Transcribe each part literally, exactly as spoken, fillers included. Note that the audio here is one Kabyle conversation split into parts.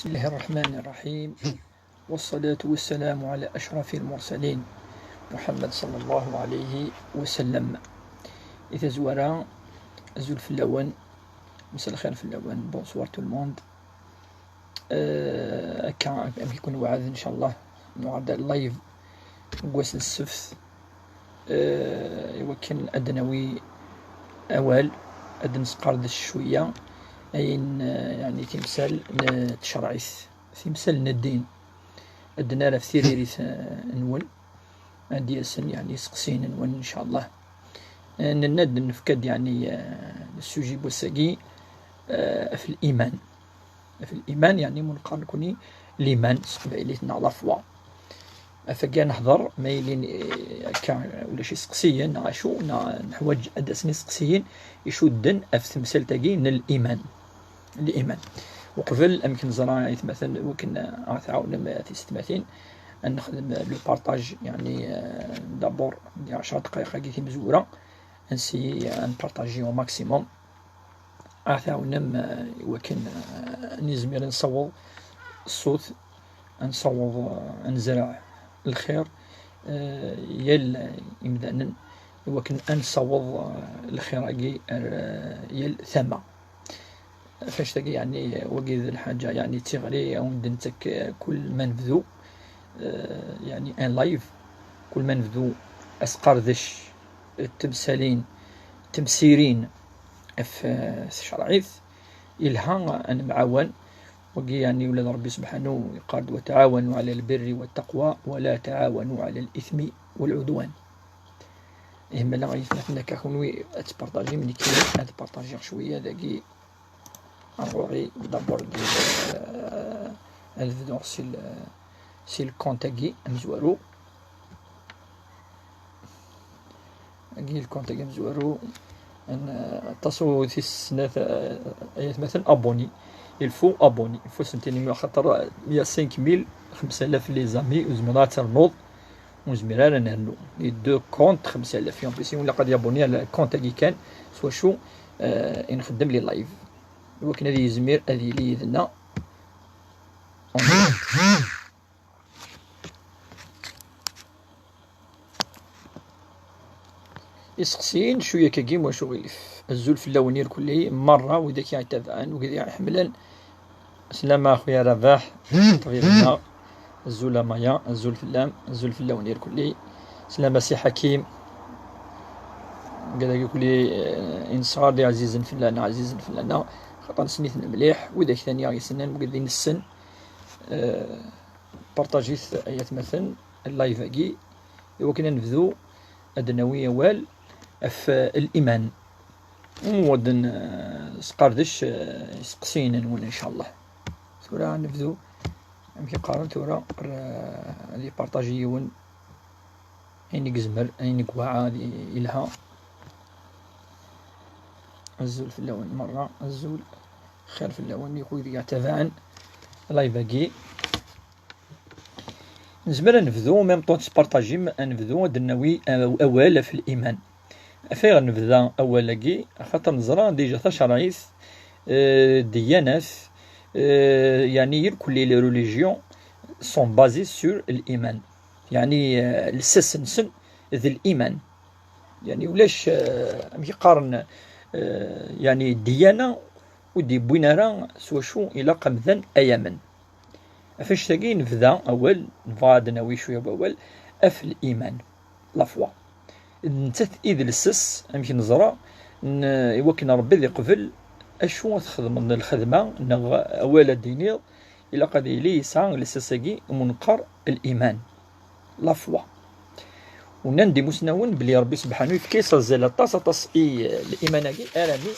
بسم الله الرحمن الرحيم. والصلاة والسلام على أشرف المرسلين محمد صلى الله عليه وسلم. I tazwara, azul fell-awen, مساء الخير fell-awen, bonsoir tout le monde. Euh, akka, amek i ken-wɛed, ncallah, nuɣal-d live deg wass n ssebt, euh, i wakken ad d-nawi awal, ad d-nesqerdec cwiya ayen, euh, yeɛni timsal n tcerɛit, timsal n ddin, ad d-nerr ɣef tiririt, euh, nwen, ad d-yasen, yeɛni, iseqsiyen-nwen, ncallah. Eh, nenna-d nefka-d, yeɛni, eh, le sujet n wass-agi, eh, ɣef liman. Ɣef liman, yeɛni, ma neqqar nekni liman s teqbaylit neɣ la foi. Ɣef wagi ad nehder, ma yili, eh, akka ulac iseqsiyen neɣ acu, neɣ neḥwaǧ ad d-asen iseqsiyen icudden ɣef temsalt-agi n liman. Liman. Uqbel, amek neẓra, aytmaten, wakken ad ɣ-tɛawnem, eh, tisetmatin, ad nexdem le partage, yeɛni, euh, d'abord di ɛecra dqayeq-agi timezwura, ad nsiyi ad npartaji au maximum, ad ɣ-tɛawnem, euh, i wakken, euh, ad nizmir ad nessaweḍ ṣṣut, ad nessaweḍ, euh, ad nezreɛ lxir, euh, yal imdanen, i wakken ad nessaweḍ, euh, lxir-agi ar, euh, yal tama. Ɣef wannect-agi, yeɛni, wagi d lḥaǧa, yeɛni, d tiɣri, ad wen-d-nettak, eh, kul ma nebdu, eh, yeɛni, un live, kul ma nebdu asqerdec, eh, temsalin, temsirin ɣef, eh, tcerɛit, yelha ad nemɛawan. Wagi, yeɛni, ula d Ṛebbi subḥanu yeqqar-d: وتعاونوا على البر والتقوى ولا تعاونوا على الإثم والعدوان. Ihi ma la aytmaten, akka kunwi ad tpartajim, nekki ad partajiɣ cwiya dagi. Ɣur-i d'abord, euh, ad bduɣ si l-, si lkont-agi amezwaru. Agi lkont-agi amezwaru. N-, aṭas u tis snat, euh, aytmaten, abonné. Il faut abonné. Il faut sentini, axaṭer, euh, il y a cinq mille, xemsa alaf les amis, ur zmireɣ ad ternuḍ. Ur nezmir ara ad nernu. Les deux comptes, xemsa alaf. En plus, ilaq ad yabuni ar lkont-agi kan, s wacu, euh, i nxeddem les live. I wakken ad yezmir ad yili yid-neɣ. Iseqsiyen, cwiya kagi, wacu ɣilif. Azul fell-awen irkelli, merra, widak i aɣ-itabɛen, wid i aɣ-iḥemmlen. Slama a xuya Rabaḥ, ṭṭbib-nneɣ. Azul a Maya, azul fell-am, azul fell-awen irkelli. Slama si Ḥakim. Wigad-agi kulli, eh, i nesɣar d iɛzizen fell-aneɣ, ɛzizen fell-aneɣ. Xaṭer nessen-iten mliḥ, widak tani i aɣ-yessnen, wigad i nessen. Eh, partajit, ay atmaten, live-agi, i wakken ad nebdu ad d-nawi awal ɣef, eh, liman. Ad nesqerdec, eh, iseqsiyen-nwen, incallah. Tura ad nebdu, amek i qqaren tura, eh, ad ipartaji yiwen ayen i yezmer, ayen i yewɛa, ad yelha. Azul fell-awen merra, azul, xir fell-awen, i wid i aɣ-itabaɛen live-agi. Nezmer ad nebdu, même temps tespartajim, ad nebdu ad d-nawi aw-, awal ɣef liman. Ɣef ayɣer nebda awal-agi? Axaṭer neẓra déjà tacerɛit, euh, ddyanat, euh, yeɛni irkelli les religions sont basées sur liman. Yeɛni, euh, lsas-nsen d liman. Yeɛni ulac, euh, amek i qqaren, euh, yeɛni ddiyana ur d-yewwin ara s wacu ilaq amdan ad yamen. Ɣef annect-agi nebda awal, nebɣa ad d-nawi cwiya n wawal ɣef liman, la foi. D nettat i d lsas, amek neẓra, n-, i wakken Ṛebbi ad iqbel acu ad txedmeḍ n lxedma neɣ awal ad d-tiniḍ, ilaq ad yili yesɛa lsas-agi umi neqqar liman, la foi. U nnan-d imusnawen belli Ṛebbi sebḥanu yefka-yas azal aṭas, aṭas i, eh, liman-agi, armi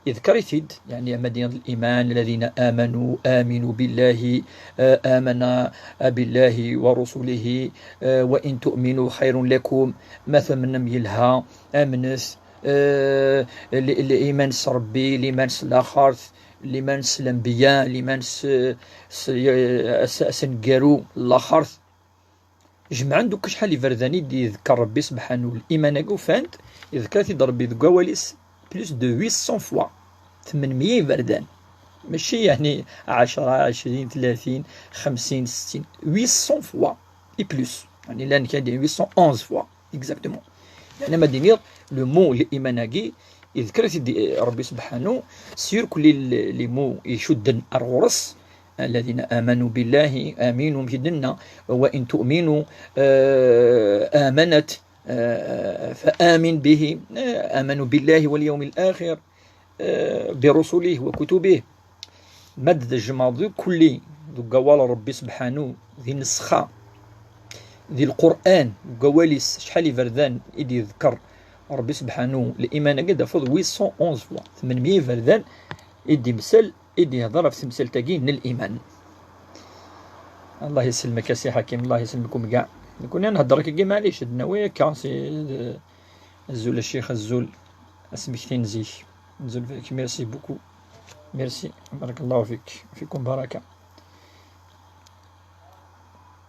Yedker-it-id, yeɛni, ama d liman, الذين آمنوا، آمنوا بالله، آه، آمنا بالله ورسله، آه، وإن تؤمنوا خير لكم. Ma tumnem yelha, amnet, eh, li-, li-, liman s Ṛebbi, liman s laxert, liman s lanbiya, liman s, s, s, s ngeru, laxert. Jemɛen-d akk acḥal iberdan i d-yedker Ṛebbi sebḥanu, liman-agi ufan-t, yedker-it-id Ṛebbi deg wawal-is plus de huit cents fois, tmenmya iberdan. ماشي يعني عشرة، عشرين، ثلاثين، خمسين، ستين، huit cents fois et plus. يعني لان كان huit cent onze fois exactement. يعني ما دينير le mot الإيمان هاكي يذكر سيدي ربي سبحانه سير كل les mots يشدن الغرس. الذين آمنوا بالله آمنوا بنا، وإن تؤمنوا، آه، آمنت، آه، فآمن به، آه، آمنوا بالله واليوم الآخر، آه، برسله وكتبه. Mad tjemɛeḍ kulli deg wawal n Rebbi Sebḥanu, di nnessxa, di Lqur'an, deg wawal-is, acḥal iberdan i d-yedker Rebbi Sebḥanu liman-agi, ad tafeḍ huit cent onze fois, tmenmya iberdan i d-imsal, i d-yehder ɣef temsalt-agi n liman. Allah isellmek a Si Ḥakim, Allah isellmek-kem kkaɛ. Nekni ad nhedder akkagi, maɛlic, ad d-nawi akka si, d-, azul a ccix, azul, asmekti n zik. Azul fik, merci beaucoup. Merci, barakallahu fik, fikum baraka.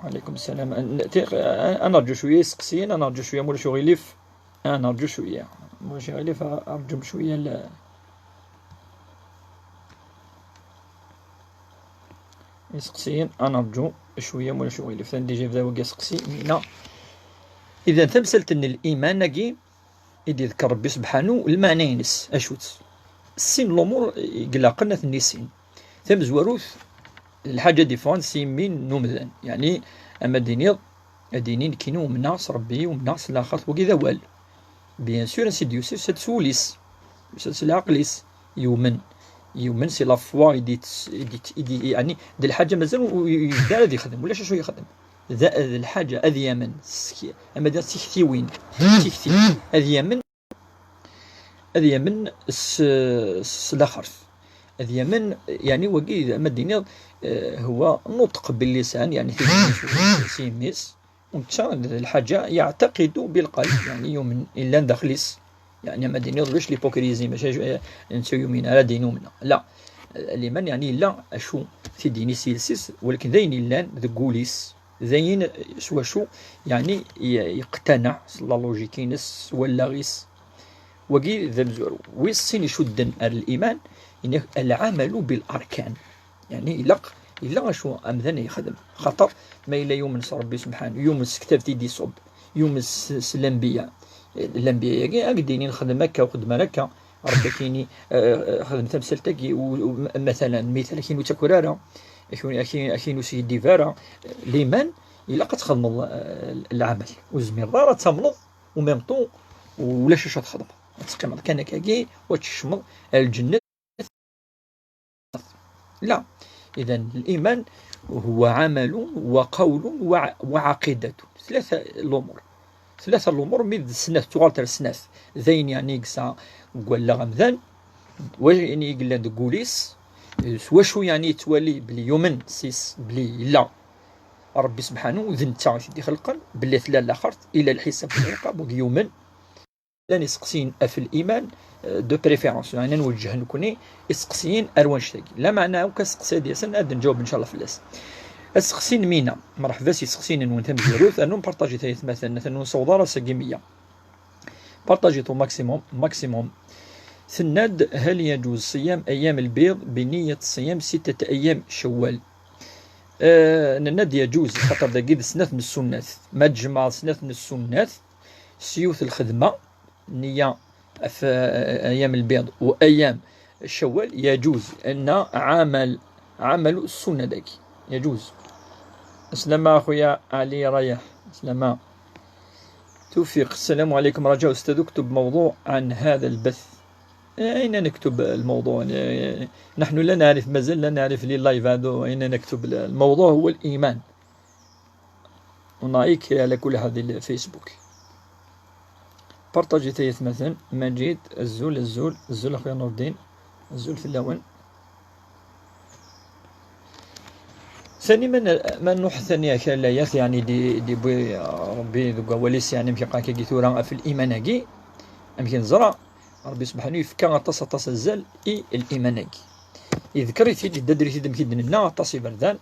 وعليكم السلام. N-, ti-, ad, ad nerǧu cwiya iseqsiyen, ad nerǧu cwiya ma ulac uɣilif. Ad nerǧu cwiya. Ma ulac uɣilif, ad, ad nerǧum cwiya l-, iseqsiyen, ad nerǧu cwiya ma ulac uɣilif. Tan déjà yebda wagi aseqsi, mina. Idan tamsalt n liman-agi, i d-yedker Rebbi Sebḥanu, lmeɛna-ines, acu-tt? Sin lumuṛ i ilaqen ad ten-nissin. Tamezwarut, d lḥaǧa différente s yimi n umdan. Yeɛni, ama d-tiniḍ, ad d-yini nekkini umneɣ s Rebbi, umneɣ s laxert, wagi d awal. Bien sûr, ansi d-yusa, yusa-d s wul-is, yusa-d s leɛqel-is, yumen. Yumen si la foi, i d-, i d-, i d-, yeɛni, d lḥaǧa mazal ur, ur yebda ara ad yexdem, ulac acu yexdem. D, d lḥaǧa ad yamen s, ama d tiktiwin, tikti, ad yamen, ad yamen s, s laxert. Ad yamen, yeɛni wagi, ama d-tiniḍ, eh, هو نطق باللسان, yeɛni s yimi-s, u netta d lḥaǧa يعتقد بالقلب, yeɛni yumen, illan daxel-is. Yeɛni ama d-tiniḍ ulac l'hypocrisie, maca, eh, netta yumin ara d-inin umneɣ. La, liman yeɛni yella acu t-id-yini s yiles-is, walakin d ayen illan deg wul-is. D ayen s wacu, yeɛni, ye-, yeqtaneɛ s la logique-ines, s wallaɣ-is. Wagi d amezwaru. Wis sin icudden ar liman, yenna-k العمل بالأركان. Yeɛni ilaq, yella acu amdan yexdem. Xaṭer ma yella yumen s Rebbi Sebḥanu, yumen s ktabt i d-iṣubb, yumen s, s lanbiya. Lanbiya-agi, ad k-d-inin xdem akka, u xdem ara akka. Rebbi ak-yini, eh, eh, xdem tamsalt-agi, u, u, matalan, mital, ak-yini ur ttaker ara, ak-yini, ak-yini, ak-yini ur skiddib ara. Liman, ilaq ad txedmeḍ, eh, lɛamal. Ur tezmireḍ ara ad tamneḍ, u même temps, ulac acu ad txedmeḍ. Ad teqqimeḍ kan akkagi, u ad tkecmeḍ ar lǧennet. La. إذن الإيمان هو عمل وقول وع-، وعقيدة. Tlata lumuṛ. Tlata lumuṛ, mi d snat, tuɣal ar snat. D ayen yeɛni i yesɛa deg wallaɣ amdan, d wayen i yellan deg wul-is, s wacu yeɛni yettwali belli yumen s-, belli yella Rebbi Sebḥanu, d netta i t-id-ixelqen, belli tella laxert, ila lḥisab d lɛiqab, u yumen. Llan iseqsiyen ɣef liman, eh, de préférence, yeɛni ad nweǧǧeh nekni iseqsiyen ar wannect-agi. Lameɛna akk aseqsi ad d-yasen, ad d-nǧaweb, ncallah, fell-as. Aseqsi n Mina, mreḥba s yiseqsiyen-nwen tamezwarut, rnu partajit ay atmaten, atan ur nessaweḍ ara ass-agi meyya. Partajit au maximum, maximum. Tenna-d: هل يجوز صيام أيام البيض بنية صيام ستة أيام شوال؟ Eh, nenna-d يجوز, xaṭer dagi d snat n ssunnat. Ma tjemɛeḍ snat n ssunnat s yiwet n lxedma, nniya ɣef, eh, أيام البيض و أيام شوال, يجوز, أن عمل، عمل السنة dagi, يجوز. Aslama a xuya Ali Rayeḥ, aslama. توفيق: السلام عليكم، رجاء أستاذ اكتب موضوع عن هذا البث. أين نكتب الموضوع؟ نحن لا نعرف، مازال لا نعرف لي لايف هذا أين نكتب. الموضوع هو الإيمان. ونعيك على كل هذه الفيسبوك. Partajit ay atmaten. Majid, azul, azul, azul a xuya Nurdin, azul fell-awen. Sani ma n-, ma nruḥ tani akal layat, yeɛni di, di-, di-, Rebbi deg wawal-is, yeɛni amek iqqar akkagi tura ɣef liman-agi, amek i neẓra, Rebbi Sebḥanu yefka aṭas, aṭas azal i liman-agi. Yedker-it-id, yeddader-it-id amek i d-nenna, aṭas iberdan.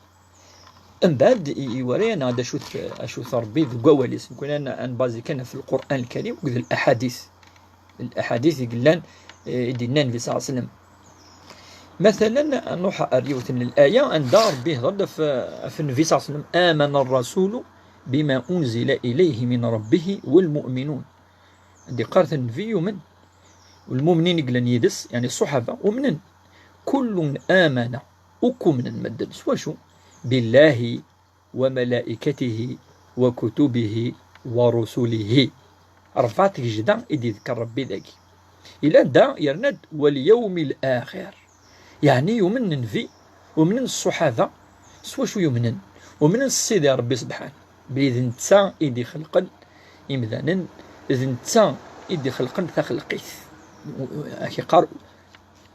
Mbeɛd i, iwara-yaneɣ-d acu-t, acu-t Rebbi deg wawal-is. Nekni ad n-, ad nbazi kan ɣef Lqur'an Lkarim akked laḥadit. Laḥadit i yellan, eh, i d-yenna Nnbi ṣalla Llahu ɛalayhi wa sallam. Matalen, ad nruḥ ar yiwet n laya anda Ṛebbi ihḍer-d ɣef, ɣef Nnbi ṣalla Llahu ɛalayhi wa sallam: "آمن الرسول بما أنزل إليه من ربه والمؤمنون." Anda iqqar-t Nnbi yumen, u lmumnin i yellan yid-s, yeɛni ṣṣuḥaba, umnen. "كل آمن", akk umnen medden. S wacu? "بالله وملائكته وكتبه ورسله." Rebɛa tgejda i d-iḍekkeṛ Ṛebbi dagi. Ila da yerna-d: "واليوم الآخر". Yeɛni yumen Nnbi, umnen ṣṣuḥaba. S wacu yumnen? Umnen s Sidi Ṛebbi sebḥanu, belli d netta i d-ixelqen imdanen, d netta i d-ixelqen taxelqit. Ak iqqar,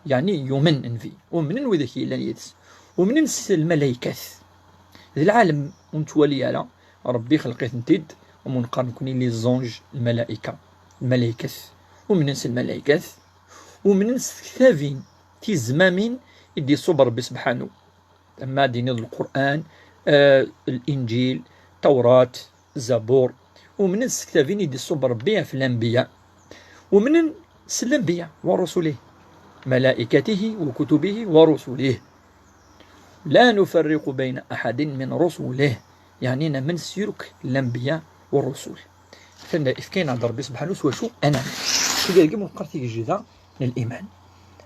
yeɛni yumen Nnbi, umnen widak yellan yid-s, umnen s lmalaykat. D lɛalem ur nettwali ara, Ṛebbi ixelq-itent-id, umi neqqar nekni les anges, lmalayka, lmalaykat. Umnen s lmalaykat, umnen s tektabin, tizmamin i d-iṣub Ṛebbi sebḥanu. Ama ad d-tiniḍ Lqur'an, eh, Linǧil, Tawrat, Zabur. Umnen s tektabin i d-iṣub Ṛebbi ɣef lanbiya. Umnen s lanbiya, wa rusulih, malaikatihi wa kutubihi wa rusulih. لا نفرق بين أحد من رسله. Yeɛni namen s yakk lanbiya wa rusul. Fkan-aɣ-d Ṛebbi sebḥanu s wacu ad namen. Tigagi mu neqqar tigejda n liman.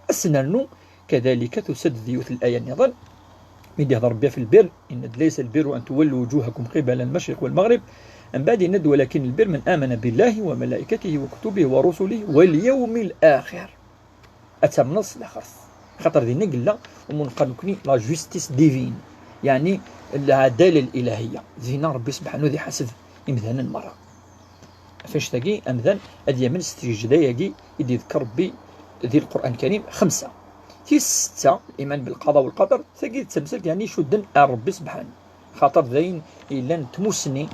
Ad s-nernu kadalika tusa-d d yiwet n laya nniḍen. Mi d-ihḍer Ṛebbi ɣef lbir, yenna-d: "ليس البر أن تولوا وجوهكم قبل المشرق والمغرب". Mbeɛd yenna-d: "ولكن البر من آمن بالله وملائكته وكتبه ورسله واليوم الآخر". Ad tamneḍ s laxert. Xaṭer dinna i yella umi neqqar nekni la justice divine, yeɛni lɛadala lilahiya. Dinna Ṛebbi sebḥanu ad iḥaseb imdanen merra. Ɣef annect-agi, amdan ad yamen s tgejda-agi i d-iḍekkeṛ Ṛebbi di Lqur'an Lkarim, xemsa. Tis setta, liman belqaḍa welqader, tagi d tamsalt, yeɛni icudden ar Ṛebbi sebḥanu. Xaṭer d ayen yellan d tmussni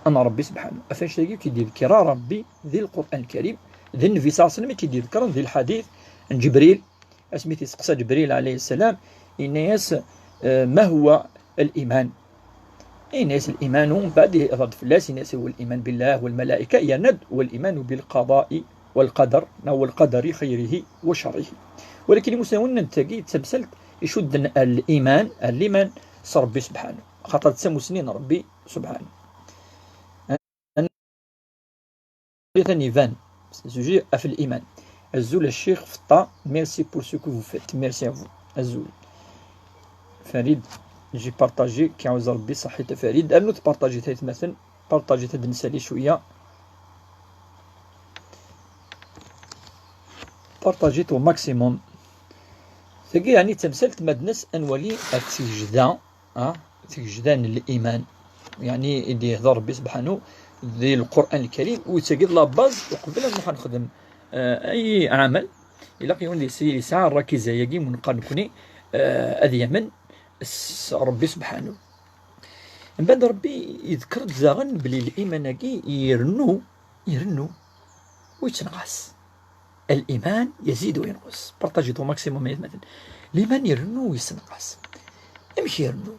n Ṛebbi sebḥanu. Ɣef annect-agi i k-id-iḍekkir Ṛebbi di Lqur'an Lkarim, d Nnbi ṣalla Llahu ɛalayhi wa sallam i k-id-iḍekkren di lḥadit n Ǧebril, asmi t-isteqsa Ǧebril ɛalayhi ssalam, yenna-yas, eh, "ما هو الإيمان؟" Yenna-yas: "الإيمان", mbeɛd ihḍer-d fell-as, yenna-yas: "هو الإيمان بالله والملائكة", yerna-d: "والإيمان بالقضاء والقدر", neɣ: "والقدر خيره وشره". Walakin imusnawen n tagi d tamsalt icudden ar liman, ar liman s Ṛebbi sebḥanu, xaṭer d tamussni n Ṛebbi sebḥanu. Atan iban, sujet ɣef liman. Azul a Ccix Feṭṭa, merci pour ce que vous faites. Merci à vous. Azul. Farid, j'ai partagé, k-iɛuzz Ṛebbi, ṣaḥit a Farid. Rnu tpartajit aytmaten, partajit ad nsali cwiya. Partajit au maximum. Tagi, yeɛni, d tamsalt ma d-nas ad nwali ar tgejda, ah, tgejda n liman. Yeɛni, i d-ihḍer Ṛebbi sebḥanu di Lqur'an Lkarim, u d tagi d la base uqbel ad nruḥ ad nexdem, eh, ay aɛmal. Ilaq yiwen di yesɛa rrakiza-agi mu neqqar nekni, eh, ad yamen s Ṛebbi sebḥanu. Mbeɛd Ṛebbi iḍekkeṛ-d daɣen belli liman-agi irennu, irennu, u yettenɣas. Liman yazid wa yenqus. Partajit au maximum ay atmaten. Liman irennu u yessenqas. Amek irennu?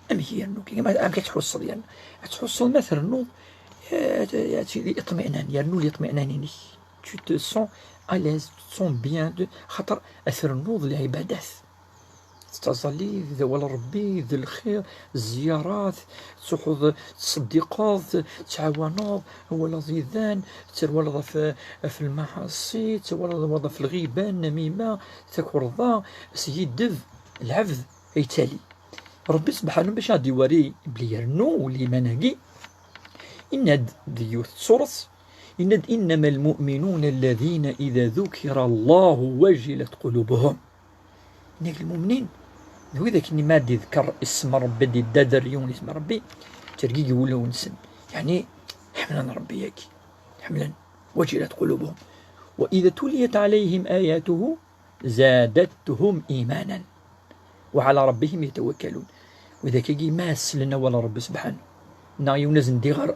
Amek irennu? Kima, amek ad tḥusseḍ yerna? Ad tḥusseḍ ma trennuḍ, eh, ad, ad tili iṭminan, yernu liṭminan-inek. Tu te sens à l'aise, tu te sens bien, de, xaṭer ad trennuḍ lɛibadat. Tettaẓalliḍ d awal n Ṛebbi, d lxir, zziyarat, tettruḥuḍ, tettṣeddiqeḍ, tettɛawaneḍ, twalaḍ idan, tettawaleḍ ɣef, ɣef lmaɛaṣi, tettawaleḍ ɣef lɣiba, nnamima, takerḍa, skiddeb, lɛebd, ay ttali. Ṛebbi sebḥanu bac ad d-iwari belli irennu liman-agi, yenna-d di yiwet n tsuret, yenna-d: "إنما المؤمنون الذين إذا ذكر الله وجلت قلوبهم". Nnig lmumnin, d widak-nni ma d-iḍker isem n Ṛebbi, d-iddader yiwen isem n Ṛebbi, ttergigi wulawen-nsen. Yeɛni, ḥemmlen Ṛebbi-yagi. Ḥemmlen. وجلت قلوبهم. وإذا تليت عليهم آياته زادتهم إيمانا وعلى ربهم يتوكلون. Widak-agi ma slen awal n Ṛebbi sebḥanu, neɣ yiwen azen-d-iɣer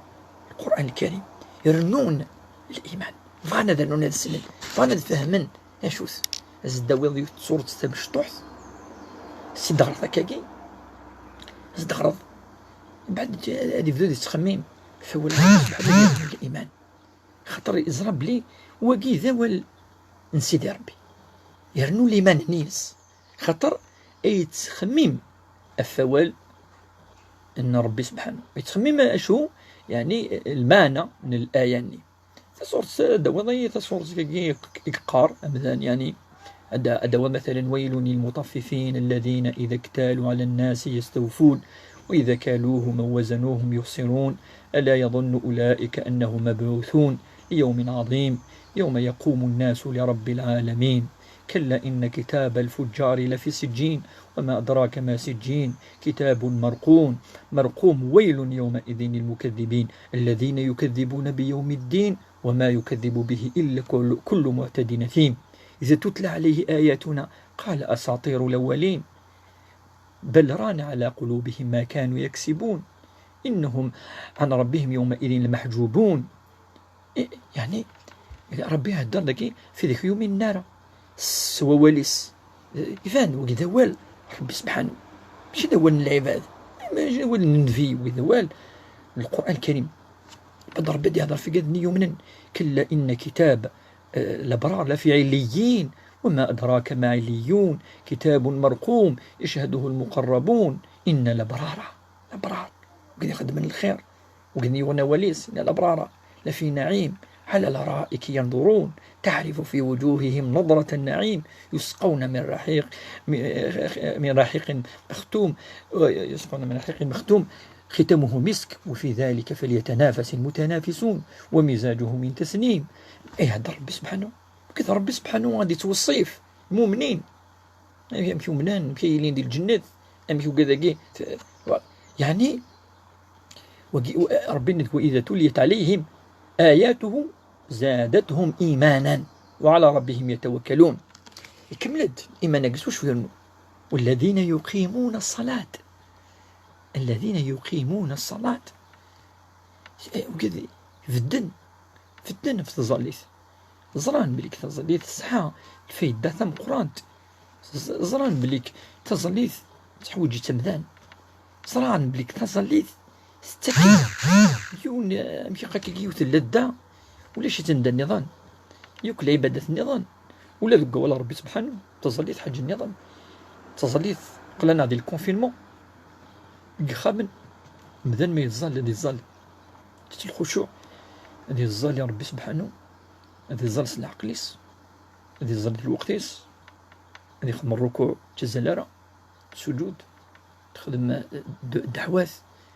Lqur'an Lkarim, rennun liman. Bɣan ad rnun ad slen, bɣan ad fehmen. Acu-t? Ad s-d-tawiḍ yiwet n tsuret tamecṭuḥt, s-id-ɣreḍ akkagi, s-d-ɣreḍ, mbeɛd ad ibdu ad yettxemmim ɣef wawal n Ṛebbi sebḥanu, ad yernu liman. Xaṭer yeẓra belli wagi d awal n Sidi Ṛebbi. Yernu liman-nni-ines. Xaṭer yettxemmim ɣef wawal n Ṛebbi subḥanahu. Yettxemmim acu, yeɛni, lmeɛna n laya-nni. Taṣurt, ad d-tawiḍ-iyi taṣurt-agi i yeqqar amdan, yeɛni, ad d-, ad d-tawiḍ, مثلا: ويل للمطففين الذين إذا اكتالوا على الناس يستوفون وإذا كالوهم أو وزنوهم يخسرون. ألا يظن أولئك أنهم مبعوثون ليوم عظيم يوم يقوم الناس لرب العالمين. كلا إن كتاب الفجار لفي سجين وما أدراك ما سجين كتاب مرقوم مرقوم ويل يومئذ للمكذبين الذين يكذبون بيوم الدين وما يكذب به إلا كل, كل معتد أثيم. إذا تتلى عليه آياتنا قال أساطير الأولين بل ران على قلوبهم ما كانوا يكسبون إنهم عن ربهم يومئذ لمحجوبون. I-, yeɛni, Ṛebbi ihedder dagi fi dak yumin nara s wawal-is. Iban, wagi d awal Ṛebbi subḥanahu. Mačči d awal n lɛibad. Mačči d awal n nnbi, wagi d awal n Lqur'an Lkarim. Bad Ṛebbi ad ihedder fi gad-nni yumnen. كلا إن كتاب, eh, الأبرار لفي عليين وما أدراك ما عليون كتاب مرقوم يشهده المقربون إن الأبرار, labrar, wid ixeddmen lxir, wid yuɣen awal-is, إن الأبرار لفي نعيم على الأرائك ينظرون تعرف في وجوههم نضرة النعيم يسقون من رحيق, من رحيق مختوم, يسقون من رحيق مختوم ختامه مسك وفي ذلك فليتنافس المتنافسون ومزاجه من تسنيم. Ihedder Ṛebbi subḥanahu. Kif Ṛebbi subḥanahu ad yettweṣṣif lmumnin. Amek, amek umnen, amek yilin di lǧennet, amek ugad-agi. Yeɛni, wagi, Ṛebbi yenna-d: وإذا تليت عليهم آياته زادتهم إيمانا وعلى ربهم يتوكلون. Ikemmel-d iman-agi s wacu yernu. والذين يقيمون الصلاة. الذين يقيمون الصلاة. Eh, ugad, bedden, bedden ɣef tẓallit. Ẓran belli taẓallit tesɛa lfayda tameqqrant. Ẓ-, ẓran belli taẓallit teḥwaǧ-itt amdan. Ẓran belli taẓallit tettak yiwen, eh, amek akka, yiwet n ladda, ulac-itt anda nniḍen. Yakk lɛibadat nniḍen, ula deg wawal Ṛebbi subḥanahu, taẓallit ḥaǧa nniḍen. Taẓallit, aql-aneɣ di lkunfinman, deg yixxamen, amdan ma yeẓẓal, ad yeẓẓal s lxucuɛ, ad yeẓẓal i Ṛebbi subḥanahu, ad yeẓẓal s leɛqel-is, ad yeẓẓal di lweqt-is, ad yexdem ṛṛukuɛ, ur ttazzal ara, sujud, texdem, eh, d-, ddeɛwat,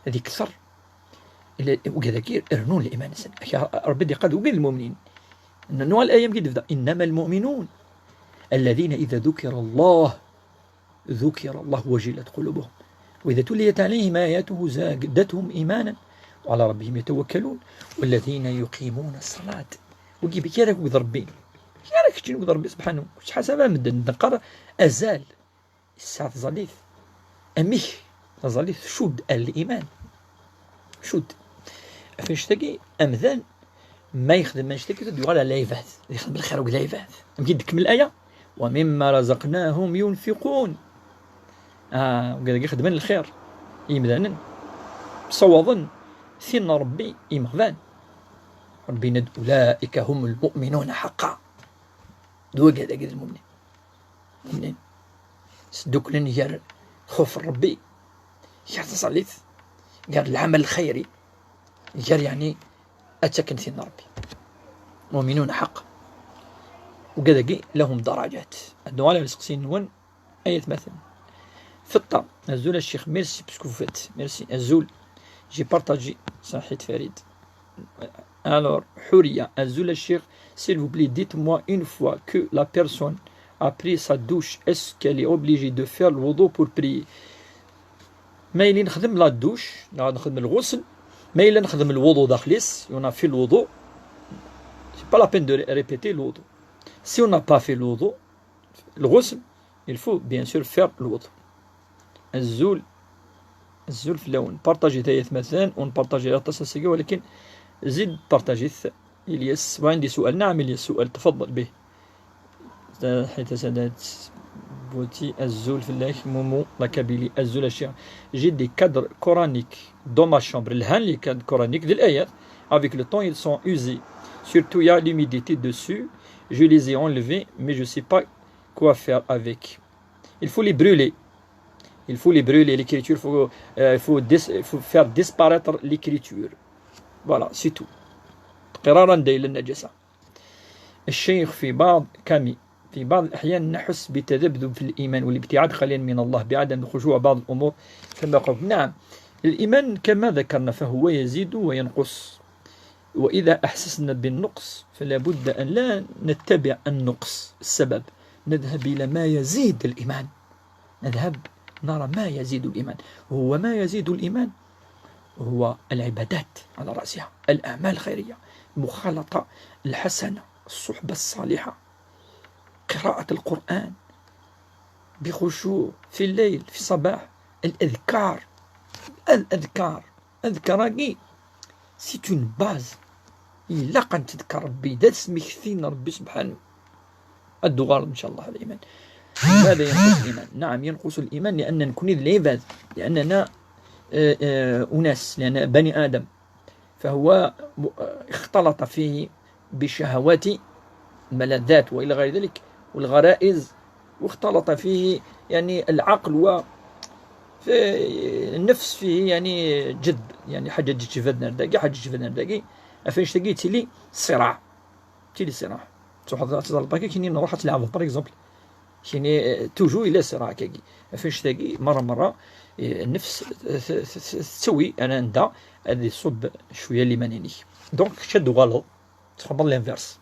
ad yekter. Ila, ugad-agi rnun liman-nsen. Aka Ṛebbi d-iqqar d ugad lmumnin. Nuɣal aya mi d-tebda: إنما المؤمنون الذين إذا ذكر الله ذكر الله وجلت قلوبهم وإذا تليت عليهم آياته زادتهم إيمانا وعلى ربهم يتوكلون والذين يقيمون الصلاة. Wigi, amek ara akked Ṛebbi? Amek ara keččin akked Ṛebbi subḥanahu? Kečč ḥasab a medden, neqqar azal. Yesɛa taẓallit. Amek? Taẓallit tcudd ar liman. Cudd. Ɣef annect-agi, amdan, ma yexdem annect-agi, ad yuɣal ar lɛibad. Ad yexdem lxir akked lɛibad. Amek i d-tkemmel aya? ومما رزقناهم ينفقون. Ah, wigad-agi xedmen lxir i yimdanen. Ssawaḍen tin n Ṛebbi i yimeɣban. Ṛebbi yenna-d: أولئك هم المؤمنون حقا. D wigad-agi d lmumnin. Mumnin. Sduklen gar lxuf n Ṛebbi, gar tẓallit, gar lɛamal lxayri, gar, yeɛni, ad ttaken tin n Ṛebbi. مؤمنون حقا. Wigad-agi لهم درجات. Ad nuɣal ar iseqsiyen-nwen, ay atmaten. Feṭṭa, azul a ccix, merci pour ce que vous faites. Merci, azul. J'ai partagé, صحيت فريد. Alors, Houria, azul a ccix, s'il vous plaît, dites-moi, une fois que la personne a pris sa douche, est-ce qu'elle est obligée de faire le wudu pour prier? Ma yella nexdem la douche, neɣ nexdem lɣusl, ma yella nexdem lwudu daxel-is, on a fait le wudu, c'est pas la peine de ré-, répéter le wudu. Si on n'a pas fait le wudu, lɣusl, il faut bien sûr faire le wudu. Azul, azul fell-awen. Partagit ay atmaten, ur npartaji aṭas ass-agi, walakin zid partagit. Ilyas, وعندي سؤال. نعم إلياس، سؤال، تفضل به. Taḥit Tasadat Bouti, azul fell-ak. Moumou, la Kabylie, azul a ccix. J'ai des cadres coraniques dans ma chambre. Lhan les cadres coraniques d l'ayat. Avec le temps, ils sont usés. Surtout, il y a l'humidité dessus. Je les ai enlevés, mais je sais pas quoi faire avec. Il faut les brûler. Il faut les brûler, l'écriture, faut, euh, il faut, dis- faut faire disparaître l'écriture. Voilà, c'est tout. Teqrar anda yella النجاسة. الشيخ في بعض كامي في بعض الأحيان نحس بتذبذب في الإيمان والابتعاد قليلا من الله بعدم الخشوع بعض الأمور كما قلت. نعم، الإيمان كما ذكرنا فهو يزيد وينقص، وإذا أحسسنا بالنقص فلا بد أن لا نتبع النقص، السبب نذهب إلى ما يزيد الإيمان، نذهب نرى ما يزيد الإيمان. هو ما يزيد الإيمان هو العبادات على رأسها الأعمال الخيرية، المخالطة الحسنة، الصحبة الصالحة، قراءة القرآن بخشوع في الليل في الصباح، الأذكار، الأذكار، أذكار راكي c'est une base. إلا كان تذكر ربي، دا تسمي كثير ربي سبحانه، الدغار إن شاء الله الإيمان. لماذا ينقص الإيمان؟ نعم، ينقص الإيمان لأن نكون العباد، لأننا آه، آه، أناس، لأن بني آدم، فهو م- آه، اختلط فيه بشهوات، ملذات وإلى غير ذلك، والغرائز، واختلط فيه يعني العقل و في النفس فيه يعني جذب، يعني حاجة تجي تجبدنا لداكي، حاجة تجي تجبدنا لداكي، فاش تجي تلي صراع، تلي صراع. تروح تضرب كاين نروح تلعب par exemple، يعني toujours إلى صراع كاكي، فاش تاكي مرة مرة النفس تسوي أنا ندا هذه صب شوية اللي مانيني. Donc شد غلط. تفضل l'inverse.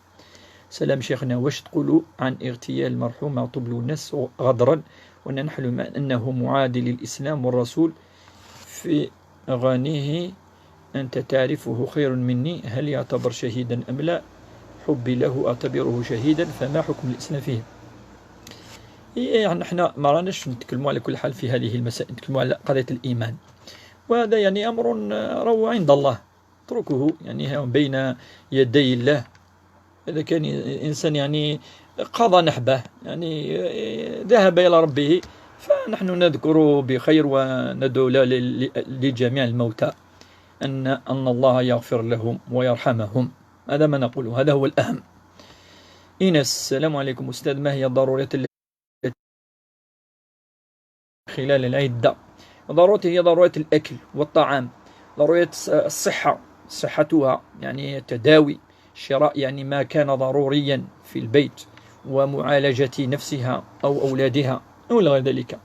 سلام شيخنا، واش تقولوا عن اغتيال المرحوم معطوب لوناس غدرا، وأن نحلم أنه معادي للإسلام والرسول في أغانيه؟ أنت تعرفه خير مني، هل يعتبر شهيدا أم لا؟ حبي له أعتبره شهيدا، فما حكم الإسلام فيه؟ إيه، يعني احنا ما راناش نتكلموا على كل حال في هذه المسائل، نتكلموا على قضية الإيمان، وهذا يعني أمر، آه، راهو عند الله، اتركه يعني بين يدي الله. إذا كان إنسان يعني قضى نحبه، يعني ذهب إلى ربه، فنحن نذكره بخير وندعو له ل- ل- لجميع الموتى أن أن الله يغفر لهم ويرحمهم. هذا ما نقوله، هذا هو الأهم. إيناس، السلام عليكم أستاذ، ما هي ضروريات ال- خلال العدة؟ ضرورة هي ضرورة الأكل والطعام، ضرورة الصحة، صحتها يعني التداوي، شراء يعني ما كان ضروريا في البيت، ومعالجة نفسها أو أولادها أو إلى غير ذلك.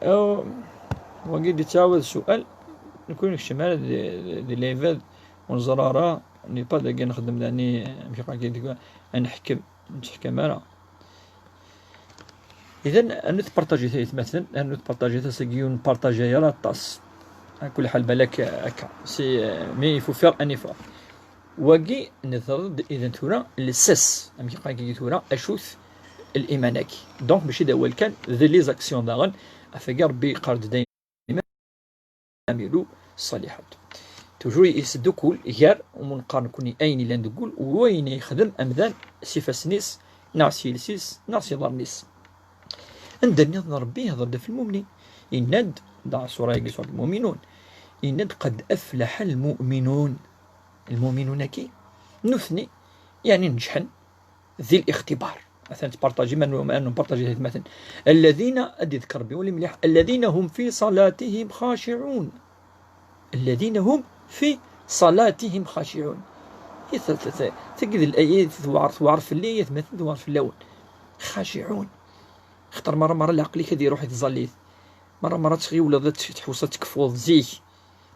أو وقيد يتعاود السؤال، نكون نكشم على دي, دي ليفل ونزرارة، ني با داكي نخدم داني مشي قاعد كيديك نحكم نتحكم أنا. إذن أنو تبارطاجي ثلاث مثلا، أنو تبارطاجي ثلاث سيكيون بارطاجي يا طاس. على كل حال بالك هكا سي مي يفو فيغ أن يفو. واقي نثرد إذن ثورة لسس أم كي قاكي ثورة أشوث الإيمانك. دونك ماشي دا هو الكان ذي لي زاكسيون داغن أفكار بي قرد دايما. عملوا الصالحات. توجور يسدو كل غير ومن قارن كوني أين لان دقول وين يخدم أمذان سيفاسنيس ناس يلسيس ناس يضرنيس. عند النظر ربي يهضر في المؤمنين. إند دا سورة يقول سورة المؤمنون. إند قد أفلح المؤمنون. المؤمنون كي نثني يعني نجحن ذي الاختبار. مثلا تبارطاجي من أنه بارطاجي مثلا الذين أدي ذكر بيولي مليح الذين هم في صلاتهم خاشعون. الذين هم في صلاتهم خاشعون. تجد الآية ثوار ثوار في الليل مثلا ثوار في اللون. خاشعون. اختر مرة مرة العقل كذي يروح يتزليث. مرة مرة تخي ولا تحوسة تكفوض زيك.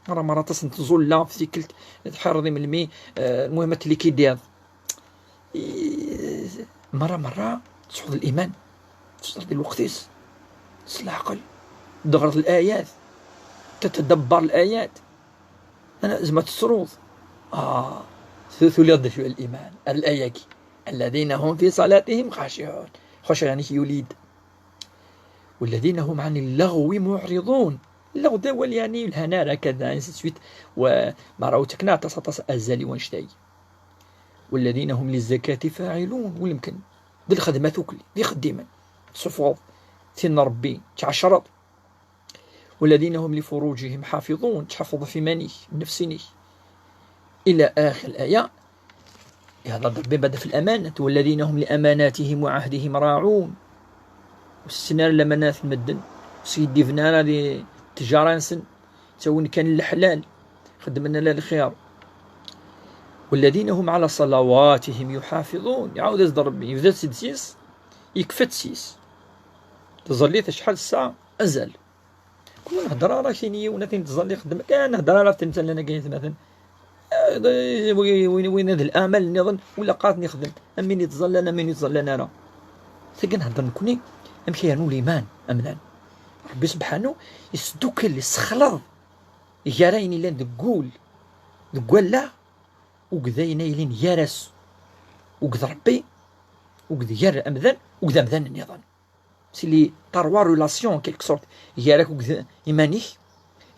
مرة مرة تصنت زولا في ذيك الحرض من المي. آه، المهم تلي كي دير. مرة مرة تحفظ الإيمان، تسترد الوقت، العقل، تغرض الآيات، تتدبر الآيات. أنا زعما تسروض. آه، ثلث لي غدا شوية الإيمان. الآية كي: "الذين هم في صلاتهم خاشعون". خشع يعني كي يوليد. "والذين هم عن اللغو معرضون". اللغو ده هو يعني الهنارة كذا، انسي سويت. وما راهو تكنا تصاطاس أزالي ونشتاي. "والذين هم للزكاة فاعلون". ويمكن دي الخدمة ثوكلي، دي خديمة. صفوف، ثين ربي، تعشرط. "والذين هم لفروجهم حافظون"، تحفظ في مانيك، نفسينيك. إلى آخر الآية. Ihḍer-d Ṛebbi bada f lamanat, والذين هم لأماناتهم وعهدهم راعون. Ur ssinen ara lamanat n medden, ur skidiben ara di ttjara-nsen, ttawin kan leḥlal, xeddmen ala lxir. والذين هم على صلواتهم يحافظون. Iɛawed-as-d Ṛebbi, yebda-tt-id s-yes, yekfa-tt s-yes. Tẓallit acḥal tesɛa azal. Kul ma nhedder ara kini yiwen, atin tẓalli xeddem kan, nhedder ara ɣef temsal-nni-agi, aytmaten. Eh, win, win, win d lamal nniḍen, ula qqaret nexdem, am win yettẓallan, am win yettẓallan ara. Tagi nhedder nekni, amek yernu liman, amdan. Ṛebbi sebḥanu, yesdukkel, yessexleḍ, gar ayen yellan deg wul, deg wallaɣ, uged ayen ay yellan gar-as, uged Ṛebbi, uged gar amdan, uged amdan nniḍen. C'est les trois relations, en quelque sorte, gar-ak uged iman-ik,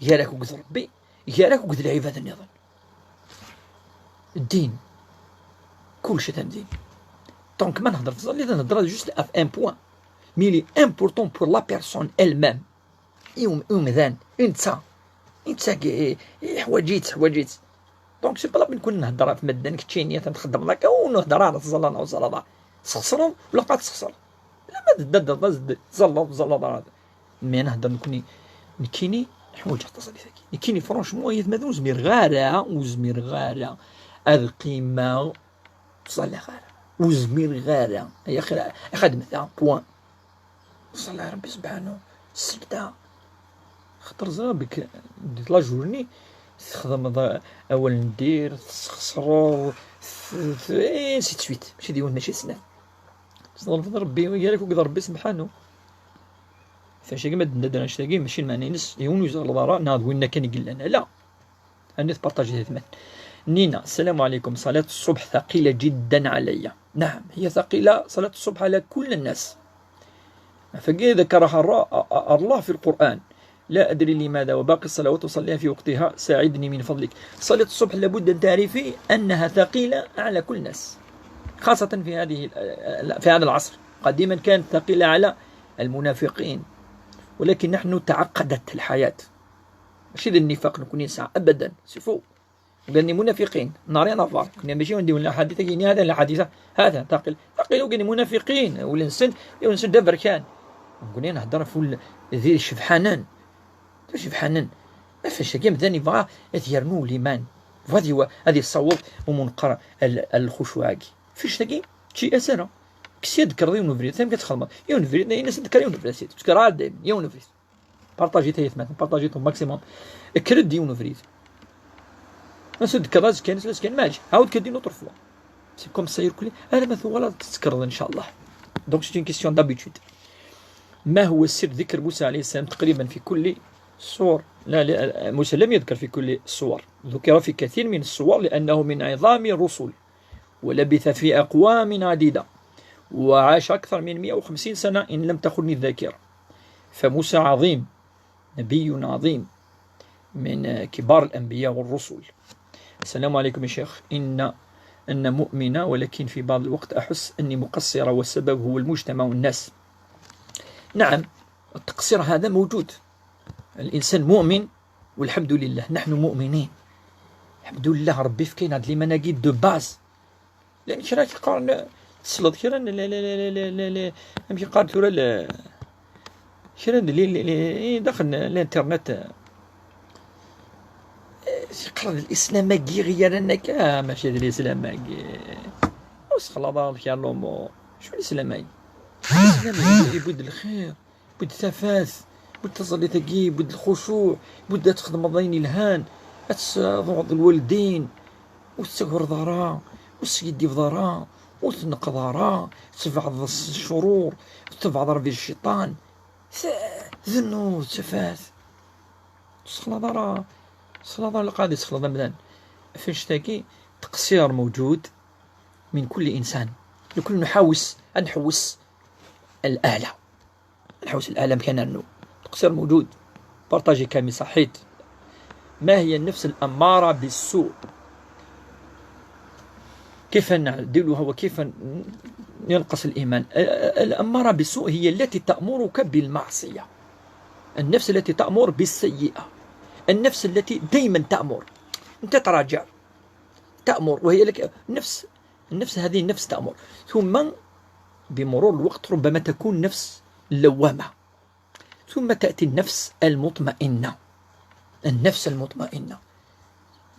gar-ak uged Ṛebbi, gar-ak uged lɛibad nniḍen. Ddin. Kullec atan din. Donc, ma nhedder tẓallit, nhedder juste af un point. Mais il est important pour la personne elle-même. I um-, umdan, i netta. I netta, i-, i-, iḥwaǧ-itt, iḥwaǧ-itt. Donc, c'est pas la peine nekni nhedder ɣef medden, keččini, atan txeddmeḍ akka, ur nhedder ara, tẓallaḍ, ur tẓallaḍ ara. Tesxeṣreḍ, ula qqaret tesxeṣreḍ. Lama d-, d-, d-, tẓallaḍ, ur tẓallaḍ ara. Mais nhedder nekni, nekkini, ḥwaǧeɣ taẓallit-agi. Nekkini, franchement, ay atmaten, ur zmireɣ ara, ur zmireɣ ara ad qqimeɣ ur ẓalleɣ ara. Ur zmireɣ ara. Ay axir, axademt-a, point. Ṣṣala Ṛebbi sebḥanu, ssekta. Xaṭer ẓriɣ bek di la journée txedmeḍ awal n dir, tesxeṣreḍ, t-, t-, et ainsi de suite. Mačči d yiwen, mačči d snat. Tḍelbeḍ Ṛebbi, gar-ak akked Ṛebbi sebḥanu. Fac-agi ma d-nedder annect-agi, mačči lmeɛna-ines, yiwen ur yeẓalleḍ ara, neɣ d winna kan i yellan. Ala. Anni tpartaji, ay atmaten. Nina, السلام عليكم. صلاة الصبح ثقيلة جدا علي. نعم، هي ثقيلة صلاة الصبح على كل الناس. فقد ذكرها الر-، الله في القرآن. لا أدري لماذا وباقي الصلوات أصليها في وقتها، ساعدني من فضلك. صلاة الصبح لابد أن تعرفي أنها ثقيلة على كل الناس، خاصة في هذه ال-، في هذا العصر. قديما كانت ثقيلة على المنافقين، ولكن نحن تعقدت الحياة. ماشي ذا النفاق نكون نسعى أبدا، c'est faux. قال لي منافقين، n'a rien à voir. كنا ماشي نديو الأحاديث، كاين هذا الحديث، هذا ثقيل، ثقيل، وقال لي منافقين، ولا نسن، ولا نسن دابا بركان. نقول لي نهضر فول ذي شبحانان. شبحانان. ما فيش كاين مدان يبغى يرنو الإيمان. بغا هذه هو، هذه الصوت ومنقر ال-، الخشوع. فيش تاكي؟ شي أسرة. كسي ذكر يون فريد، ثم كتخدم. يون فريد، الناس تذكر يون فريد، سيدي. تذكر عاد دايما، يون فريد. Partagez تايث مثلا، partagez au maximum. كرد يون فريد. الناس تذكر راسك كان، راسك كان ماج. عاود كدي une autre fois. C'est comme ça يركلي. أنا ما ثم ولا تذكر إن شاء الله. Donc c'est une question d'habitude. ما هو سر ذكر موسى عليه السلام تقريبا في كل السور؟ لا، لا، موسى لم يذكر في كل السور، ذكر في كثير من السور لأنه من عظام الرسل، ولبث في أقوام عديدة، وعاش أكثر من مئة وخمسين سنة إن لم تخني الذاكرة. فموسى عظيم، نبي عظيم، من كبار الأنبياء والرسل. السلام عليكم يا شيخ. إن، أن مؤمنة، ولكن في بعض الوقت أحس أني مقصرة، والسبب هو المجتمع والناس. نعم، التقصير هذا موجود. الإنسان مؤمن والحمد لله، نحن مؤمنين. الحمد لله، ربي فكينا هاد ليماناكي de base. لأن كرا كيقارن تصلط كرا ل-، ل-، ل-، ل-، ل-، ل-، أم كيقارن ثورة ل-، كرا ل-، ل-، ل-، ل-، إيه، داخل الانترنت. إيه، يقرا الإسلام كي غير أنك، آه، ماشي هذا الإسلام كي. وسخ الله بارك يا لومو. شو الإسلام هاي؟ الإسلام هاي يبود الخير. بود الثفاث، بود التزليطاكي، بود الخشوع، بود تخدم ضين الهان، تضوض الوالدين، وتسكر ضرا، وتسيدي في ضرا، وتنق ضرا، تبعض الشرور، تبعض ربي الشيطان. ث-، ذنوب، ثفاث. تسخلا ضرا، تسخلا ضرا القاضي، تسخلا ضمدان. فاش تاكي تقصير موجود من كل إنسان. لكل نحاوس، نحوس الآلة. نحوس العالم كان أنه تقصير موجود. بارطاجي كامي صحيت. ما هي النفس الأمارة بالسوء؟ كيف نعدلها وكيف ن-، ينقص الإيمان؟ ال-، الأمارة بالسوء هي التي تأمرك بالمعصية. النفس التي تأمر بالسيئة. النفس التي دايما تأمر. أنت تراجع. تأمر، وهي لك نفس النفس هذه النفس تأمر، ثم بمرور الوقت ربما تكون نفس لوامة، ثم تأتي النفس المطمئنة. النفس المطمئنة،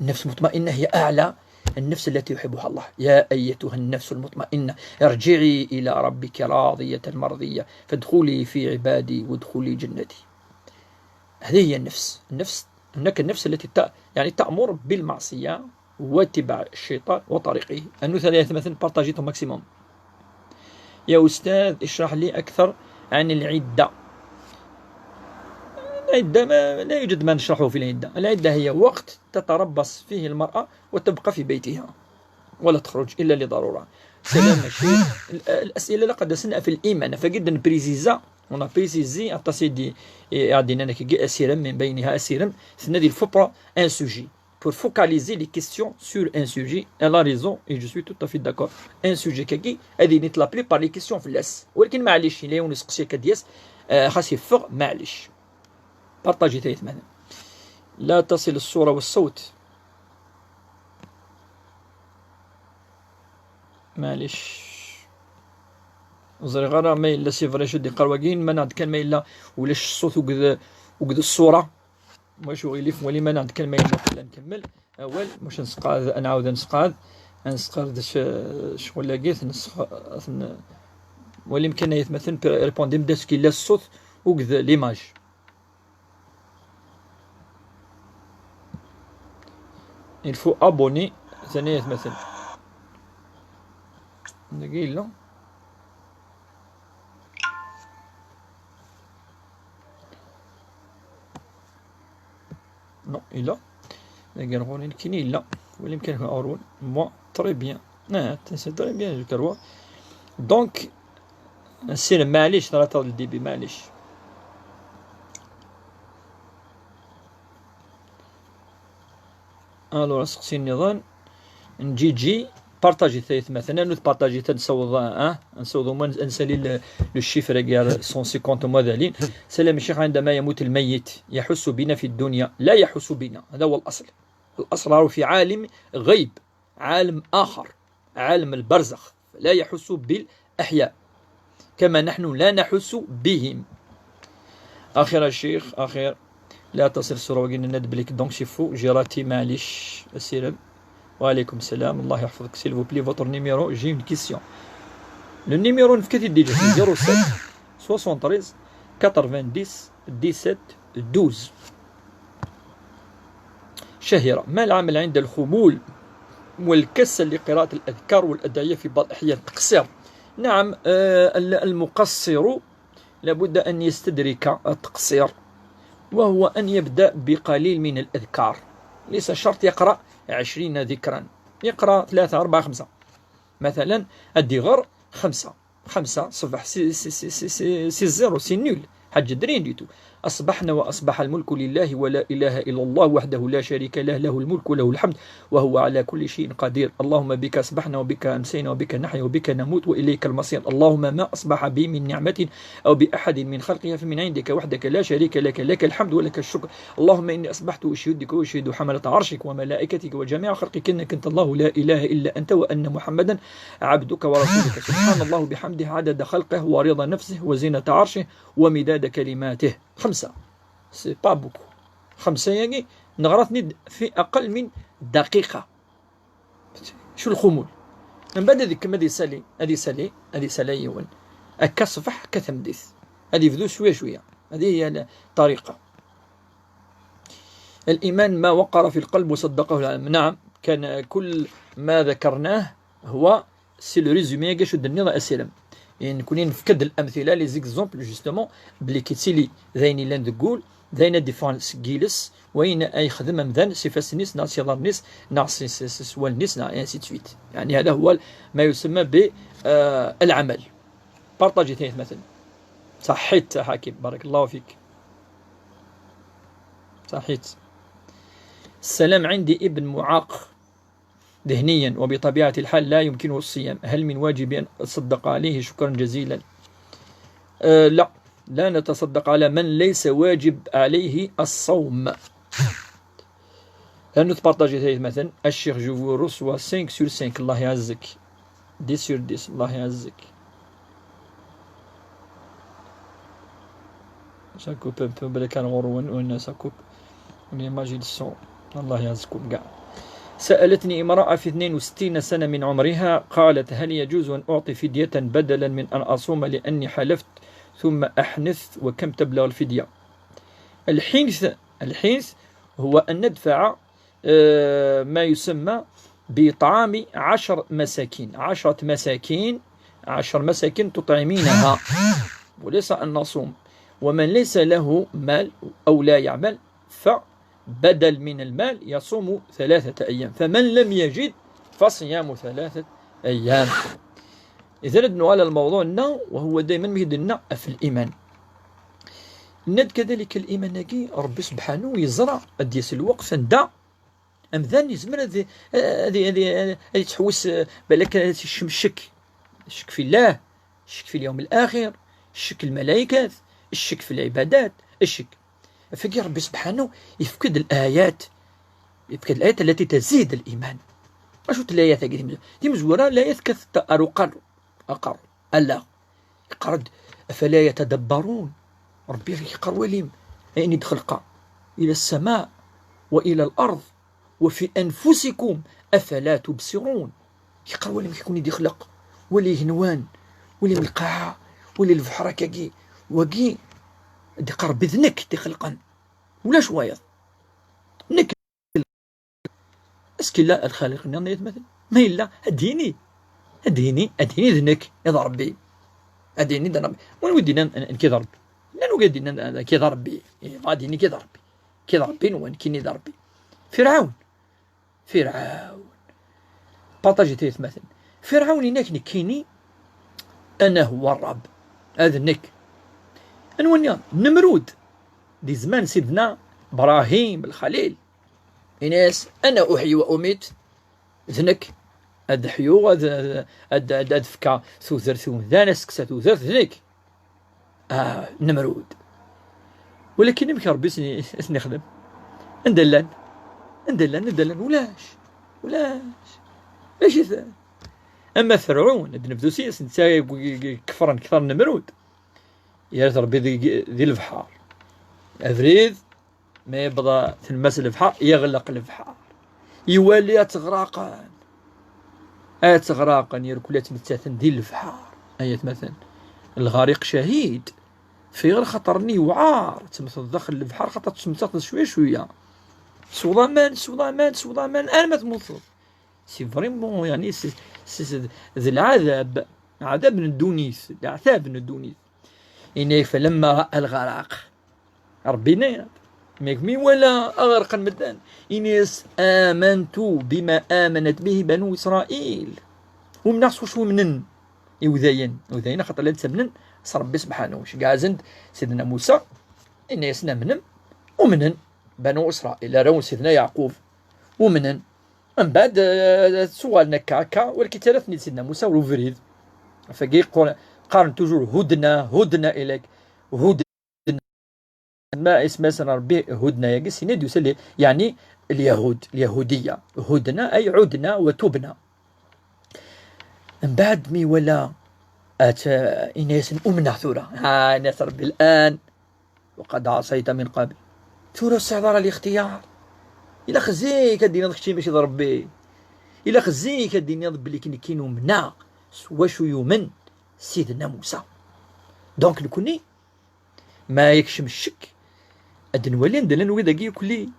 النفس المطمئنة هي أعلى النفس التي يحبها الله. يا أيتها النفس المطمئنة، ارجعي إلى ربك راضية مرضية، فادخلي في عبادي وادخلي جنتي. هذه هي النفس. النفس، هناك النفس التي ت-، يعني تأمر بالمعصية واتباع الشيطان وطريقه. أنو ثلاثة مثلا، بارطاجيتو ماكسيموم. يا أستاذ، اشرح لي أكثر عن العدة. العدة ما، لا يوجد ما نشرحه في العدة. العدة هي وقت تتربص فيه المرأة وتبقى في بيتها ولا تخرج إلا لضرورة. سلام الشيخ. ال-، الأسئلة لقد سنة في الإيمان، فقد نبريزيزا، on a précisé، أعطى سيدي، إيه، أعطينا لك كي أسيرم، من بينها أسيرم، سنة دي الفبرة، un sujet. Pour focaliser les questions sur un sujet, elle a raison et je suis tout à fait d'accord. Un sujet كاكي، هذه نيت la plupart les questions في اللاس. ولكن معليش، إلا يونس قصير كدياس، آه، خاص يفغ، معليش. بارطاجي ثلاث معنا. لا تصل الصورة والصوت. معليش. زريغ راه ما إلا c'est vrai شو دي قرواقين، ما نعد كان ما إلا ولاش الصوت وقد، وقد الصورة. واش وغيلي في ولي ما نعد كان ما إلا خلينا نكمل. أول، مش نسقاد، نعاود نسقاد. نسقاد ش-، شغل لقيت نسخ-، ثن-، ولي يمكن يتمثل ريبوندي مداس كي لا الصوت وقد ليماج. Il faut abonner ثاني يتمثل. دقيقة. Non, il a. داك الغنين كاين لا، ولا يمكن هو أرون. Moi, très bien. آه، c'est très bien, je crois. Donc, c'est معليش، راه تاع الديبي، معليش. الوغ سقسي النظام. نجي جي بارطاجي ثلاث مثلا، نوث بارطاجي تنسوض، اه، نسوض وما نسالي ل-، لو شيفر كاع مية وخمسين وما ذالين. سلام الشيخ، عندما يموت الميت يحس بنا في الدنيا؟ لا يحس بنا، هذا هو الأصل. الأصل راهو في عالم غيب، عالم آخر، عالم البرزخ، لا يحس بالأحياء كما نحن لا نحس بهم. آخر الشيخ، آخر، لا تصل الصورة وقلنا ند بليك دونك سي فو، جيراتي معليش، السلام. وعليكم السلام، الله يحفظك. S'il vous plaît, votre numéro, j'ai une question. Le numéro نفكتي ديجا zéro sept soixante-treize quatre-vingt-dix dix-sept douze. شهيرة، ما العمل عند الخمول والكسل لقراءة الأذكار والأدعية في بعض الأحيان؟ تقصير. نعم، آه، ال-، المقصر لابد أن يستدرك التقصير، وهو أن يبدأ بقليل من الأذكار. ليس شرط يقرأ عشرين ذكرا، يقرأ ثلاثة، أربعة، خمسة. مثلا، أدي غر خمسة، خمسة صبح، سي، سي، سي، سي، سي، سي زيرو، سي نول. حاجة درين ديتو. أصبحنا وأصبح الملك لله ولا إله إلا الله وحده لا شريك له، له الملك وله الحمد وهو على كل شيء قدير. اللهم بك أصبحنا وبك أمسينا وبك نحيا وبك نموت وإليك المصير. اللهم ما أصبح بي من نعمة أو بأحد من خلقها فمن عندك وحدك لا شريك لك، لك الحمد ولك الشكر. اللهم إني أصبحت أشهدك وأشهد حملة عرشك وملائكتك وجميع خلقك أنك أنت الله لا إله إلا أنت وأن محمدا عبدك ورسولك. سبحان الله بحمده عدد خلقه ورضا نفسه وزنة عرشه ومداد كلماته. خمسة. C'est pas beaucoup. خمسة يعني نغرتني د-، في أقل من دقيقة. شو الخمول؟ من بعد هذيك كما هذه سالي، هذه سالي، هذه سالي يون. أكا صفح كثمديث. هذه يبدو شوية شوية. هذه هي الطريقة. الإيمان ما وقر في القلب وصدقه العمل. نعم، كان كل ما ذكرناه هو c'est le résumé كاع شو درنا أسيلم. يعني نكون نفكد الأمثلة، les exemples justement، بلي كيتسيلي ذاين لان تقول، ذاين ديفان سكيلس، وين أي خدم أمدان سي فاسنيس، نا سي ضرنيس، نا سي، سي، سي سوالنيس، نا ainsi de suite. يعني هذا هو ما يسمى ب، آه، العمل. بارطاجي ثاني مثلا. صحيت حكيم، بارك الله فيك. صحيت. السلام، عندي ابن معاق ذهنيا وبطبيعة الحال لا يمكنه الصيام، هل من واجب أن أتصدق عليه؟ شكرا جزيلا. آه، لا، لا نتصدق على من ليس واجب عليه الصوم. لأنه تبارطاجي ثالث مثلا، الشيخ جو فو روسوا خمسة sur خمسة، الله يعزك. dix sur dix. الله يعزك. Ça coupe un peu, بالك كان غور وين، وين ça coupe. L'image du son. الله يعزكم كاع. سألتني امرأة في اثنين وستين سنة من عمرها، قالت: هل يجوز أن أعطي فدية بدلا من أن أصوم لأني حلفت ثم أحنث، وكم تبلغ الفدية؟ الحنث، الحنث هو أن ندفع، آه، ما يسمى بإطعام عشر مساكين، عشرة مساكين، عشر مساكين تطعمينها، وليس أن نصوم. ومن ليس له مال أو لا يعمل، فبدل من المال يصوم ثلاثة أيام، فمن لم يجد فصيام ثلاثة أيام. إذا نعود للموضوع لنا، وهو دائما ما يدلنا في الإيمان. ناد كذلك الإيمان كي ربي سبحانه يزرع أديس الوقت ندى أمذان يزمر هذه، هذه، هذه، هذه تحوس، آه، بالك الشم الشك، الشك في الله، الشك في اليوم الآخر، الشك الملائكة، الشك في العبادات، الشك. فكي ربي سبحانه يفقد الآيات، يفقد الآيات التي تزيد الإيمان. ما شفت الآيات هذه؟ دي مزورة، الآيات كثت أروقر، أقر، ألا. يقرد: أفلا يتدبرون؟ ربي غير يقر وليم أين يدخل قا؟ إلى السماء وإلى الأرض وفي أنفسكم أفلا تبصرون. يقر وليم يكون يدي خلق، ولي هنوان، ولي من القاعة، ولي البحر كاكي، وكي دي قرب ذنك دي خلقا. ولا شوية. نك اسكي لا الخالق نيض نيت مثلا؟ ما إلا أديني، أديني، أديني ذنك يا ربي. أديني ذنك. وين ودينا ن-، نكي ذا ربي؟ لا نوجد دينا ن-، كي ذا ربي. إيه، غاديني كي ذا ربي. كي ذا ربي نوان كيني ذا ربي. فرعون. فرعون. بارطاجي تيت مثلا. فرعون هناك نكيني. أنا هو الرب. هذا نك. أنوانيا نمرود. دي زمان سيدنا إبراهيم الخليل. إناس: أنا أحيي وأميت. ذنك. أد حيو، أد، أد، أد، أد فكا ثوثر ثوم. ذا نسكسا ثوثر ذنك. آه، نمرود. ولكن يمكن ربي سني-، سنخدم. ندلن. ندلن، ندلن. ولاش؟ ولاش؟ لاش يث-، أما فرعون، أد نبدو سيس، نتا كفرا كثر نمرود. يا ربي ذي، ذي البحر. أفريد ما يبغى تلمس البحر، يغلق البحر. يولي أتغراقن. أتغراقن، يركل أتمتاثن دي البحر. أية مثلا. الغريق شهيد. في غير خطر ني وعار. تمثل داخل البحر، خطر تمتاث شوية شوية. سوضامان، سوضامان، سوضامان، أنا ما تموتض. سي فريمون، يعني، سي، سي، سي، ذي العذاب. عذاب الدونيس، العذاب الدونيس. إني فلما رأى الغرق. ربي نير. ميك مي ولا أغرق المدان. إنيس آمنت بما آمنت به بنو إسرائيل. ومن ناس وش ومنن؟ يوذين. يوذين خاطر لا تسمنن. صار ربي سبحانه. وش قازند سيدنا موسى. إنيس نمنم. ومنن. بنو إسرائيل. راهو سيدنا يعقوب. ومنن. من بعد، آه، سؤال نكا هكا، ولكن ثلاثني سيدنا موسى وفريد. فكي يقول، قارن توجور هدنة، هدنة إليك. هدنة. ما اسم اسم ربي هدنة يا قسيني ديوسلي، يعني اليهود، اليهودية. هدنة أي عدنا وتبنا. من بعد مي ولا أت إناس أمنا ثورة. ها ناس ربي الآن. وقد عصيت من قبل. ثورة استعذار الاختيار. إلا خزيك الدين هذاك الشيء ماشي ضربي. إلا خزيك الدين يضرب لك نكين ومنا. سوا شو يومن سيدنا موسى. دونك نكوني ما يكشم الشك. أد نولي ندلن ويداكي يكلي.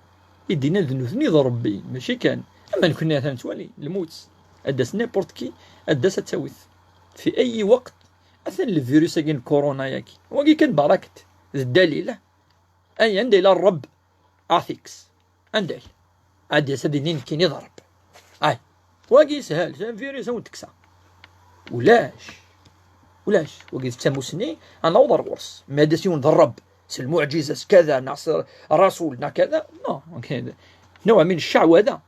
يدينا ذنوثني ذا ربي. ماشي كان. أما نكوني أثناء توالي الموت. أدس نيبورت كي. أدس التاويث. في أي وقت. أثن الفيروس أكين كورونا ياكي. وكي كان بركت. ذا الدليل. أي عندي إلى الرب. أثيكس. عندي. عندي سدي نين كيني ضرب. أي. واقي سهل، سهل فيروس وانت تكسى. ولاش؟ ولاش؟ واقي تسموسني، أنا وضر ورس. ما دسيون ضرب. سي المعجزة كذا، ناصر رسولنا كذا. نو، كذا. نوع من الشعوذة.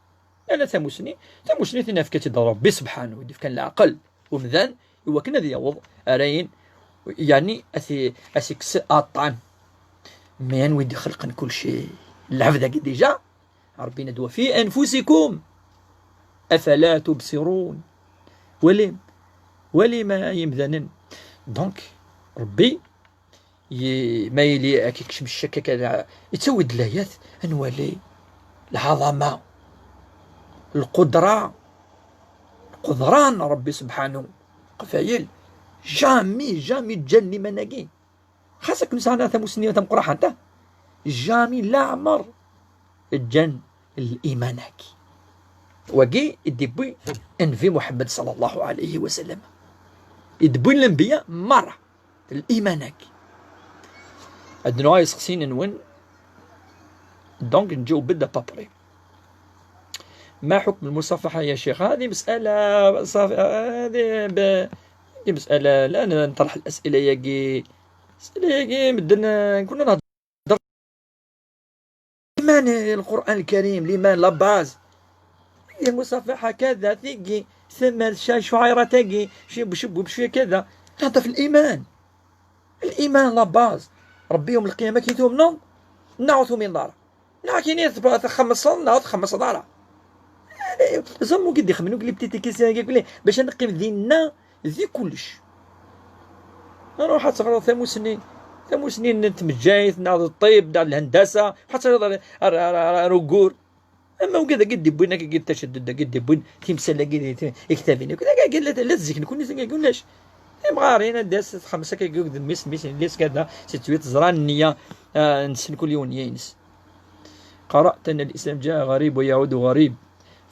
أنا تموسني، تموسني تنافكت ضرب. بسبحانه، ودي كان العقل. ومذان، وكنا ذي يوض. أرين، يعني، أثي، أسكس أطعن. مين ويدي خلقن كل شيء. العبد ديجا. ربي ندوى في أنفسكم أفلا تبصرون. ولم Wali ma yimdanen. Donc, Rebbi, ma yili ad k-ikcem ccak akka, yettawi-d layat, ad nwali lɛaḍama, lqudra, lqudra n Rebbi subḥanu. Qbayel, jamais, jamais ǧǧan liman-agi. Xas akken sɛan tamusni tameqqraḥant, jamais, leɛmer ǧǧan liman-agi. Wagi i d-iwwi Nnbi Muḥemmed ṣalla Llahu ɛalayhi wa sallam. I d-wwin lanbiya merra, liman-agi. Ad nuɣal iseqsiyen-nwen, donc nǧaweb-d à peu près. ما حكم المصافحة يا شيخ؟ هذه مسألة صافي، هذه ب... هذه مسألة، لا ن- نطرح الأسئلة ياكي. الأسئلة ياكي مدن كنا نهضر. ليمان القرآن الكريم، ليمان la base. المصافحة كذا ثيكي ثم شعيرة تاكي شي بشب بشوية كذا. هذا في الإيمان. الإيمان la base. ربي يوم القيامة كي تؤمنوا نعوذ من النار. Neɣ kini txemmseḍ neɣ ur txemmseḍ ara. Ẓer mu i d-ixemmen akk les petites questions-agi akk, bac ad neqqim dinna di kullec. Ruḥ ad teɣreḍ tamusni, tamusni n tmejjayt neɣ d ṭṭib neɣ d lhendasa, ruḥ ad teɣreḍ ar, ar, ar, ar, ar ugur. Ama wigad-agi d-iwwin akka, tacadud-agi d-iwwin timsal-agi, ti- ti- iktaben akk, la, la, la tzik nekuni ulac. Timɣarin ad d-as txemmes akka deg wegdem-is, mmi-s n lis kada, si tewwi teẓra nniya, ah, nsen kul yiwen nniya-ines. قرأت أن الإسلام جاء غريب ويعود غريب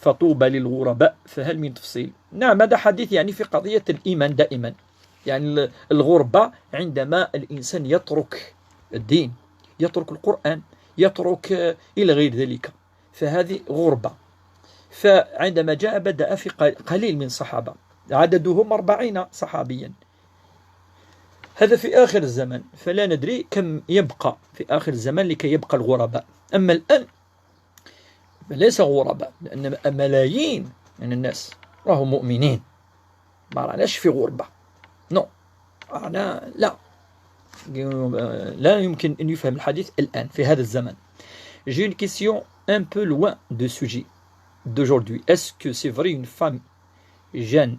فطوبى للغرباء، فهل من تفصيل؟ نعم، هذا حديث يعني في قضية الإيمان دائما. يعني ال- الغربة عندما الإنسان يترك الدين، يترك القرآن، يترك، آه، إلى غير ذلك، فهذه غربة. فعندما جاء بدأ في ق- قليل من الصحابة، عددهم أربعين صحابيا. هذا في آخر الزمن، فلا ندري كم يبقى في آخر الزمن لكي يبقى الغرباء. أما الآن فليس غرباء، لأن ملايين من الناس راهم مؤمنين. ما راناش في غربة. Non. رانا لا. لا يمكن أن يفهم الحديث الآن في هذا الزمن. J'ai une question un peu loin de sujet d'aujourd'hui. Est-ce que c'est vrai une femme jeune,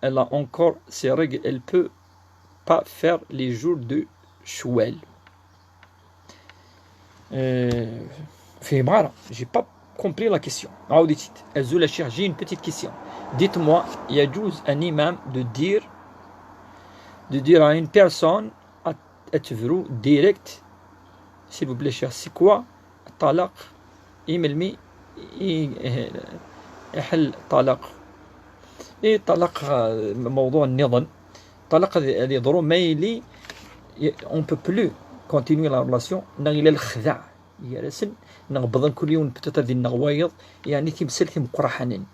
elle a encore ses règles, elle peut pas faire les jours de Shawwal? Euh, فهمها. J'ai pas compris la question. عاودي تيت. أزول الشيخ، j'ai une petite question. Dites-moi, يجوز un imam de dire, de dire à une personne à, à تبرو direct, s'il vous plaît, cher, c'est quoi الطلاق؟ إي من المي إي إيه، يحل الطلاق؟ إي الطلاق، آه، موضوع النظام. الطلاق هذه، هذه ضرو ما يلي ي- on peut plus continuer la relation. نغيلا الخداع يا رسل، نغبضن كل يوم بتتا دي النغوايض، يعني تمثل في مقرحنين.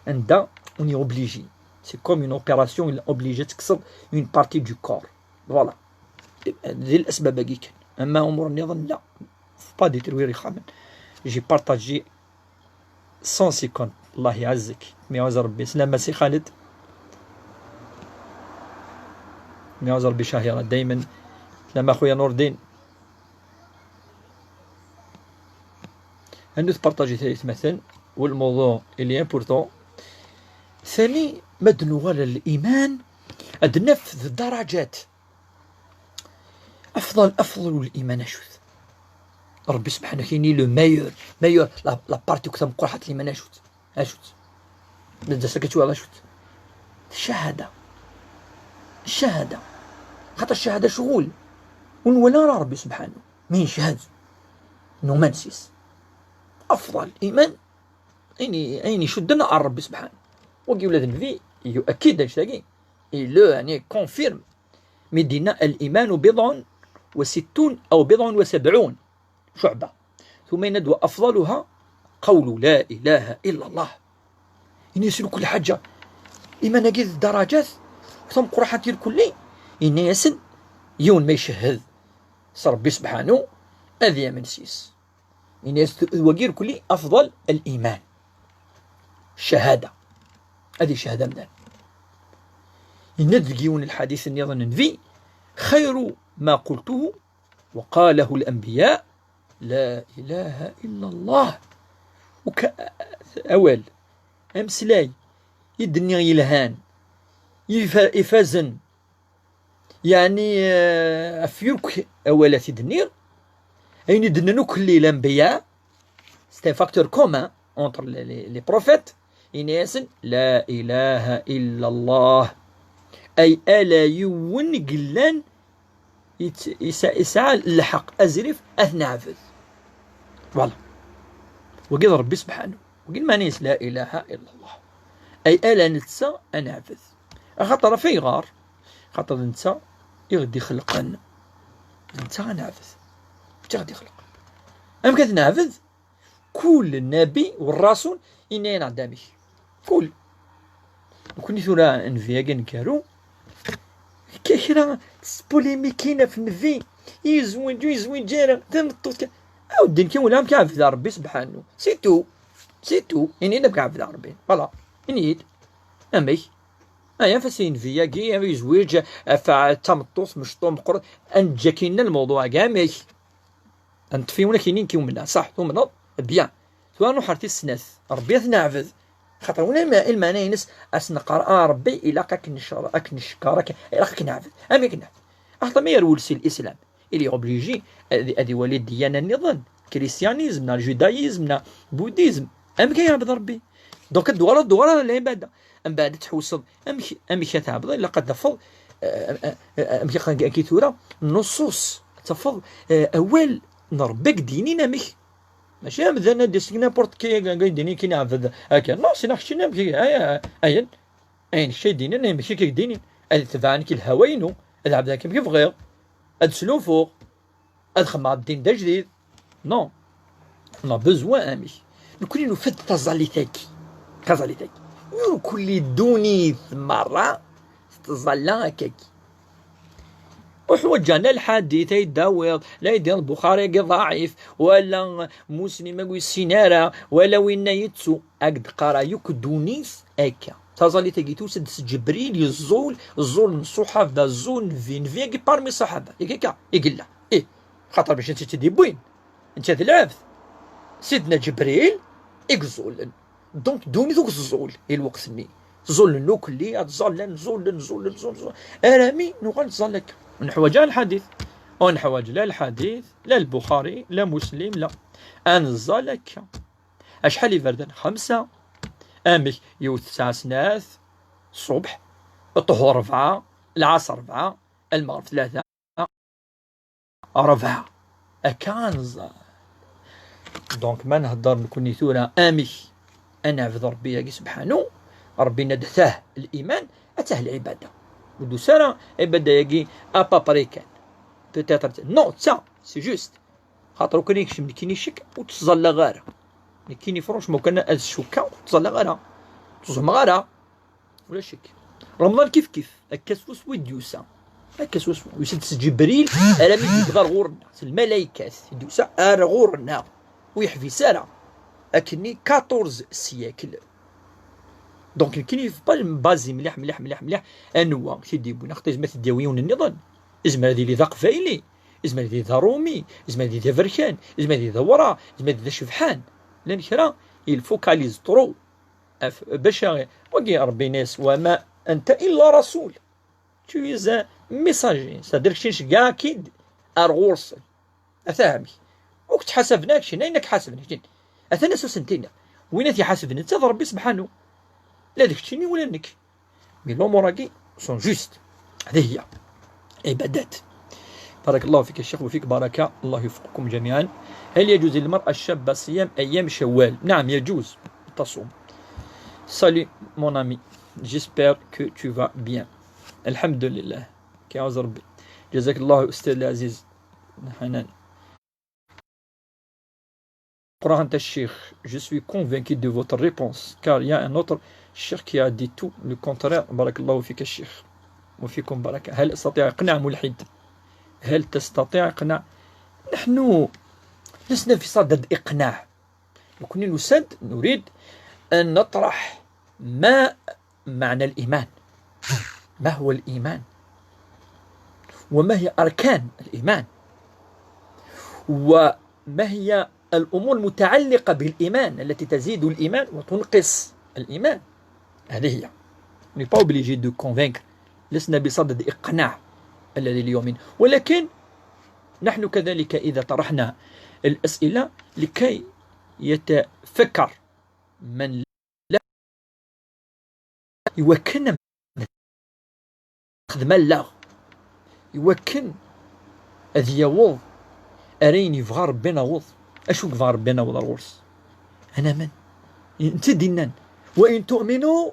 عندها on est obligé. C'est comme une opération, il est obligé تكسر une partie du corps. Voilà. ذي الأسباب هاكي كان. أما أمور النظام لا. Faut pas détruire يخامن. J'ai partagé cent cinquante. الله يعزك. ميعوز ربي. سلامة سي خالد. ميعوز ربي شهيرة دايما. سلامة خويا نور الدين. هنو تبارطاجي ثلاث مثلا. والموضوع اللي important ثاني ما دنوغال الإيمان أدنف الدرجات. أفضل، أفضل الإيمان أشوت. ربي سبحانه كيني le meilleur، meilleur، la، la partie كتاب قرحة الإيمان أشوت. أشوت. بدا سكت ولا أشوت. الشهادة. الشهادة. خاطر الشهادة شغل. ونولى راه ربي سبحانه. مين شهد؟ نومانسيس. أفضل إيمان. أين، أين يشدنا على ربي سبحانه. وقي ولاد النبي يؤكد هاش تاقي. إلو يعني confirme. مدينة الإيمان بضع وستون أو بضع وسبعون شعبة. ثم يند وأفضلها قول لا إله إلا الله. إن يسلو كل حاجة. إيمان قيد درجات. ثم قرحة الكلي. إن يسن يوم ما يشهد. صار ربي سبحانه. أذي من سيس. إن يست-، وقير كلي أفضل الإيمان. الشهادة. هذه شهادة من. إن دقيون الحديث النظام النبي: خير ما قلته وقاله الأنبياء لا إله إلا الله. وك-، أول أمسلاي يدني يلهان ifa- ifazen, yeɛni, eh, ɣef yakk awal i d-nniɣ, ayen i d-nnan akk lli lanbiya, c'est un facteur commun entre les, les, les prophètes, yenna-yasen, la ilaha illa Allah. Ay ala yiwen i yellan yet- yesɛa yesɛa lḥeqq, azrif, ad t-neɛbed. Voilà. Wagi d Ṛebbi subḥanu. Wagi lmeɛna-is la ilaha illa Allah. Ay ala netta ad neɛbed. Axaṭer ɣef ayɣer? Axaṭer d netta i ɣ-d-ixelqen. D netta ad neɛbed. D netta i ɣ-d-ixelqen. Amek ad t-neɛbed? Kul nnabi u rrasul yenna-yaneɣ-d amek. Kul. Nekkni tura nnbi-agi nkaru, k- kra tespulimiki ɣef nnbi, yezweǧ ur yezwiǧ ara, tameṭṭut kan. Aw ddin kan wala amek ɛebdeɣ Ṛebbi subḥanu. C'est tout. C'est tout. Ini-d amek ɛebdeɣ Ṛebbi. Voilà. Ini-d. Amek? Aya, fas nnbi-agi, amek yezwiǧ ɣef tameṭṭut, mecṭuḥ, meqqret. Ad neǧǧ akkin lmewḍuɛ-agi, amek? Ad neṭṭef yiwen akkin i nekk umneɣ. Saḥ, tumneḍ? Bien. Tura nruḥ ar tis snat. Ṛebbi ad t-neɛbed. Xaṭer win ma i lmeɛna-ines, ad s-neqqar, a Ṛebbi, ilaq ad k-necr-, ad k-neckeṛ, ad k-, ilaq ad k-neɛbed. Amek ad k-neɛbed? Axaṭer ma yerwel si lislam, il est obligé ad, ad iwali ddiyana nniḍen, christianisme, neɣ judaïsme, neɣ bouddhisme. Amek ad yeɛbed Ṛebbi? Donc ad d-tuɣaleḍ, d-tuɣaleḍ ɣer lɛibada. Mbeɛd ad tḥewseḍ amek, amek ad tɛebdeḍ, ilaq ad tafeḍ, eh, eh, eh, amek akka tura, nnuṣuṣ, ad tafeḍ, eh, awal n Ṛebbi i k-d-yinin amek. Mačči amdan ad d-yas n'importe qui, akka i d-yinin kan ɛbed akka. Non, sina keččini amek i, ay-, ayen, ayen kečč ay d-yinin, ayen kečč ay d-yinin. Ad itbeɛ nekk lhawa-inu, ad ɛebdeɣ akken i bɣiɣ, ad slufuɣ, ad xedmeɣ ddin d ajdid. Non. On a besoin amek. Nekkni nufa-d taẓallit-agi. Taẓallit-agi. Ur kulli ddunit merra tettẓalla akkagi. Uḥwaǧen la lḥadit ay d-tawiḍ, la yeddi Lbuxari-agi ḍɛif, wala Muslim agi yessin ara, wala winna yettu, ad d-qqareɣ yakk ddunit akka. Taẓallit-agi tusa-d s Ǧebril, yeẓẓul, ẓẓul n ṣṣuḥaba, ẓẓul n nnbi, nnbi-agi parmi ṣṣaḥaba. Yak akka i yella. Ih, xaṭer mačči netta i tt-id-yewwin. Netta d lɛebd. Sidna Ǧebril i yeẓẓulen. Donc, ddunit akk teẓẓul i lweqt-nni. Ẓẓulen ukelli, ad ẓẓallen, ẓẓulen, ẓẓulen, ẓẓulen, ẓẓulen. Arami nuɣal neẓẓal akka. Neḥwaǧ ara lḥadit. Ur neḥwaǧ la lḥadit, la Lbuxari, la Muslim, la. Ad neẓẓal akka. Acḥal iberdan? Xemsa. Amek? Yiwet tesɛa snat, ṣṣubḥ, ṭṭuhur rebɛa, lɛaṣer rebɛa, lmeɣreb tlata, rebɛa. Akka ad neẓẓal. Donc, ma nhedder nekkni tura amek ad neɛbed Ṛebbi-agi subḥanu, Ṛebbi yenna-d tah liman, ad tah lɛibada. Ur d-tusa ara lɛibada-agi à peu près kan. Peut-être, non, d ta, c'est juste. Xaṭer ukan yekcem nekkini ccek, ur ttẓallaɣ ara. Nekkini, franchement, kan ad cukkeɣ, ur ttẓallaɣ ara. Ur ttẓuhmeɣ ara. Ulac ccek. Remḍan kif kif, akka swaswa i d-yusa. Akka swaswa. Yusa-d s Ǧebril, arami d-yebɣa ar ɣur-nneɣ. S lmalaykat i d-yusa ar ɣur-nneɣ. Ur yeḥbis ara. Akkenni quatorze siècles. Donc, nekkini, il faut pas nbazi mliḥ, mliḥ, mliḥ, mliḥ, anwa i t-id-yewwin. Axaṭer yezmer ad t-id-yawi yiwen nniḍen. Yezmer ad yili d aqbayli, yezmer ad yili d aṛumi, yezmer ad yili d aberkan, yezmer ad yili d awraɣ, yezmer ad yili d acebḥan. Llan kra, il focalise trop. Af-, bac a-, wagi Ṛebbi yenna-yas, وما أنت إلا رسول. Tu es un messager. C'est-à-dire, kečč nceggeɛ-ak-id ar ɣur-sen. Ata amek. Ur k-ttḥasaben ara keččini, ayen ad k-ḥasben keččini. Atan asusem tinna. Win ad t-iḥasben netta d Ṛebbi subḥanu. La d keččini wala d nekk. Mais l'umur-agi sont justes. هذه هي. عبادات. بارك الله فيك الشيخ وفيك بركة، الله يوفقكم جميعا. هل يجوز للمرأة الشابة صيام أيام شوال؟ نعم، يجوز تصوم. Salut mon ami, j'espère que tu vas bien. الحمد لله. كيعوز ربي. جزاك الله أستاذ العزيز حنان. قرأت الشيخ، je suis convaincu de votre réponse, car il y a un autre cheikh qui a dit tout le contraire. بارك الله فيك الشيخ. وفيكم بركة. هل أستطيع إقناع ملحد؟ هل تستطيع إقناع؟ نحن لسنا في صدد إقناع. نكون نسد، نريد أن نطرح ما معنى الإيمان؟ ما هو الإيمان؟ وما هي أركان الإيمان؟ وما هي الأمور المتعلقة بالإيمان التي تزيد الإيمان وتنقص الإيمان؟ هذه هي. On n'est pas obligé de convaincre. لسنا بصدد إقناع الذي لا يؤمن. ولكن نحن كذلك إذا طرحنا الأسئلة لكي يتفكر من لا يوكلنا خدمة لا يوكل أذ يوض أرين يفغى ربنا وض أشو يفغى ربنا وض الغرس. أنا من أنت دينان وإن تؤمنوا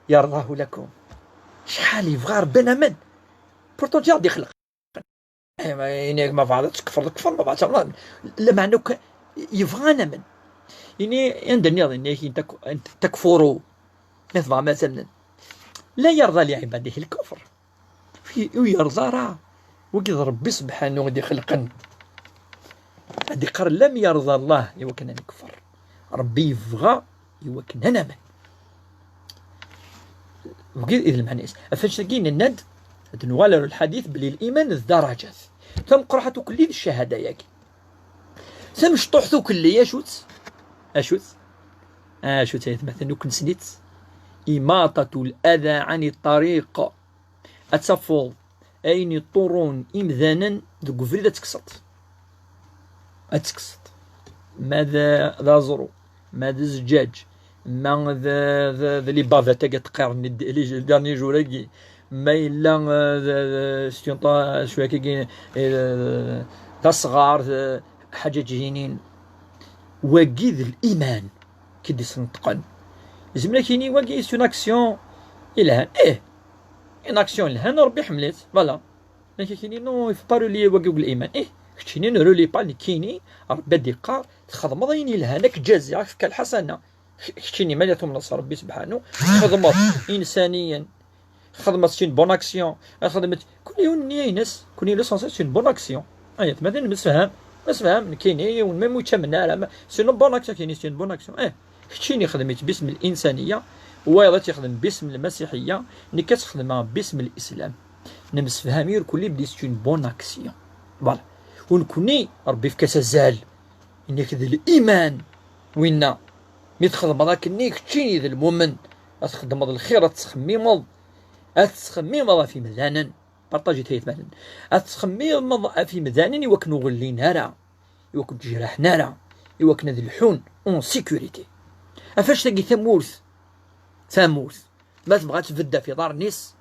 يرضاه لكم. شحال يبغى ربنا من بورتو جا يخلق. إيه، ما- يعني ما بعد تكفر الكفر ما بعد الله. لا معنى ك- يبغى انا من يعني عندنا يعني كي تك- تكفروا. ما تبغى مثلا لا يرضى لعباده الكفر. في ويرضى راه وقد ربي سبحانه غادي يخلقن. غادي يقر لم يرضى الله يوكلنا نكفر. ربي يبغى يوكلنا نعمل. وقيل إذ المعنى إيش؟ أفاش تاكي نند نوالر الحديث بلي الإيمان ذ درجات. ثم قرحة كل الشهادة ياكي. ثم شطوح كل يا شوت. أشوت. أشوت يا ثمثة نوك نسنيت. إماطة الأذى عن الطريق. أتصفو أين طرون إمذانا ذو قفري ذا تكسط. أتكسط. ماذا ذا زرو؟ ماذا زجاج؟ ما ذا ذا ذا لي بافات تاقا تقير لي ديرني جوراكي. ما إلا ذا ذا ستيونطا شوية كي ذا صغار ذا حاجة جينين. وقيد الإيمان كي دي سنطقن. زمنا كيني وقي سون أكسيون إلهان إيه. إن أكسيون إلهان ربي حملت فوالا. لكن كيني نو يفو با رولي وقي الإيمان إيه. كتشيني نرولي با كيني ربي ديقار تخدمض إن إلهانك جازي عفك الحسنة. كتشيني ما تمنص ربي سبحانه تخدمض إنسانيا. خدمت شي بون أكسيون خدمت كل يوم نينس كوني لو سونسي شي بون أكسيون. أي مثلا مسفهم مسفهم كيني ون ميم ويتشمنا على سي نو بون أكسيون كيني شي بون أكسيون إيه. كتشيني خدمت باسم الإنسانية. وايضا تخدم باسم المسيحية. ني كتخدم باسم الإسلام. نمسفهم يركلي بلي سي بون أكسيون. فوالا. ونكوني ربي في كاس الزال إنك ذي الإيمان وينا مي تخدم هذاك النيك تشيني ذي المؤمن. أتخدم هذا الخير أتخميمض أتخميمض في مذانا. بارطاجي تهيت مثلا أتخميمض في مذانا يوكن غلين هرا يوكن تجرح نارا يوكن ذي الحون أون سيكوريتي. أفاش تاقي ثمورث ثمورث ما تبغى تبدا في دار نيس.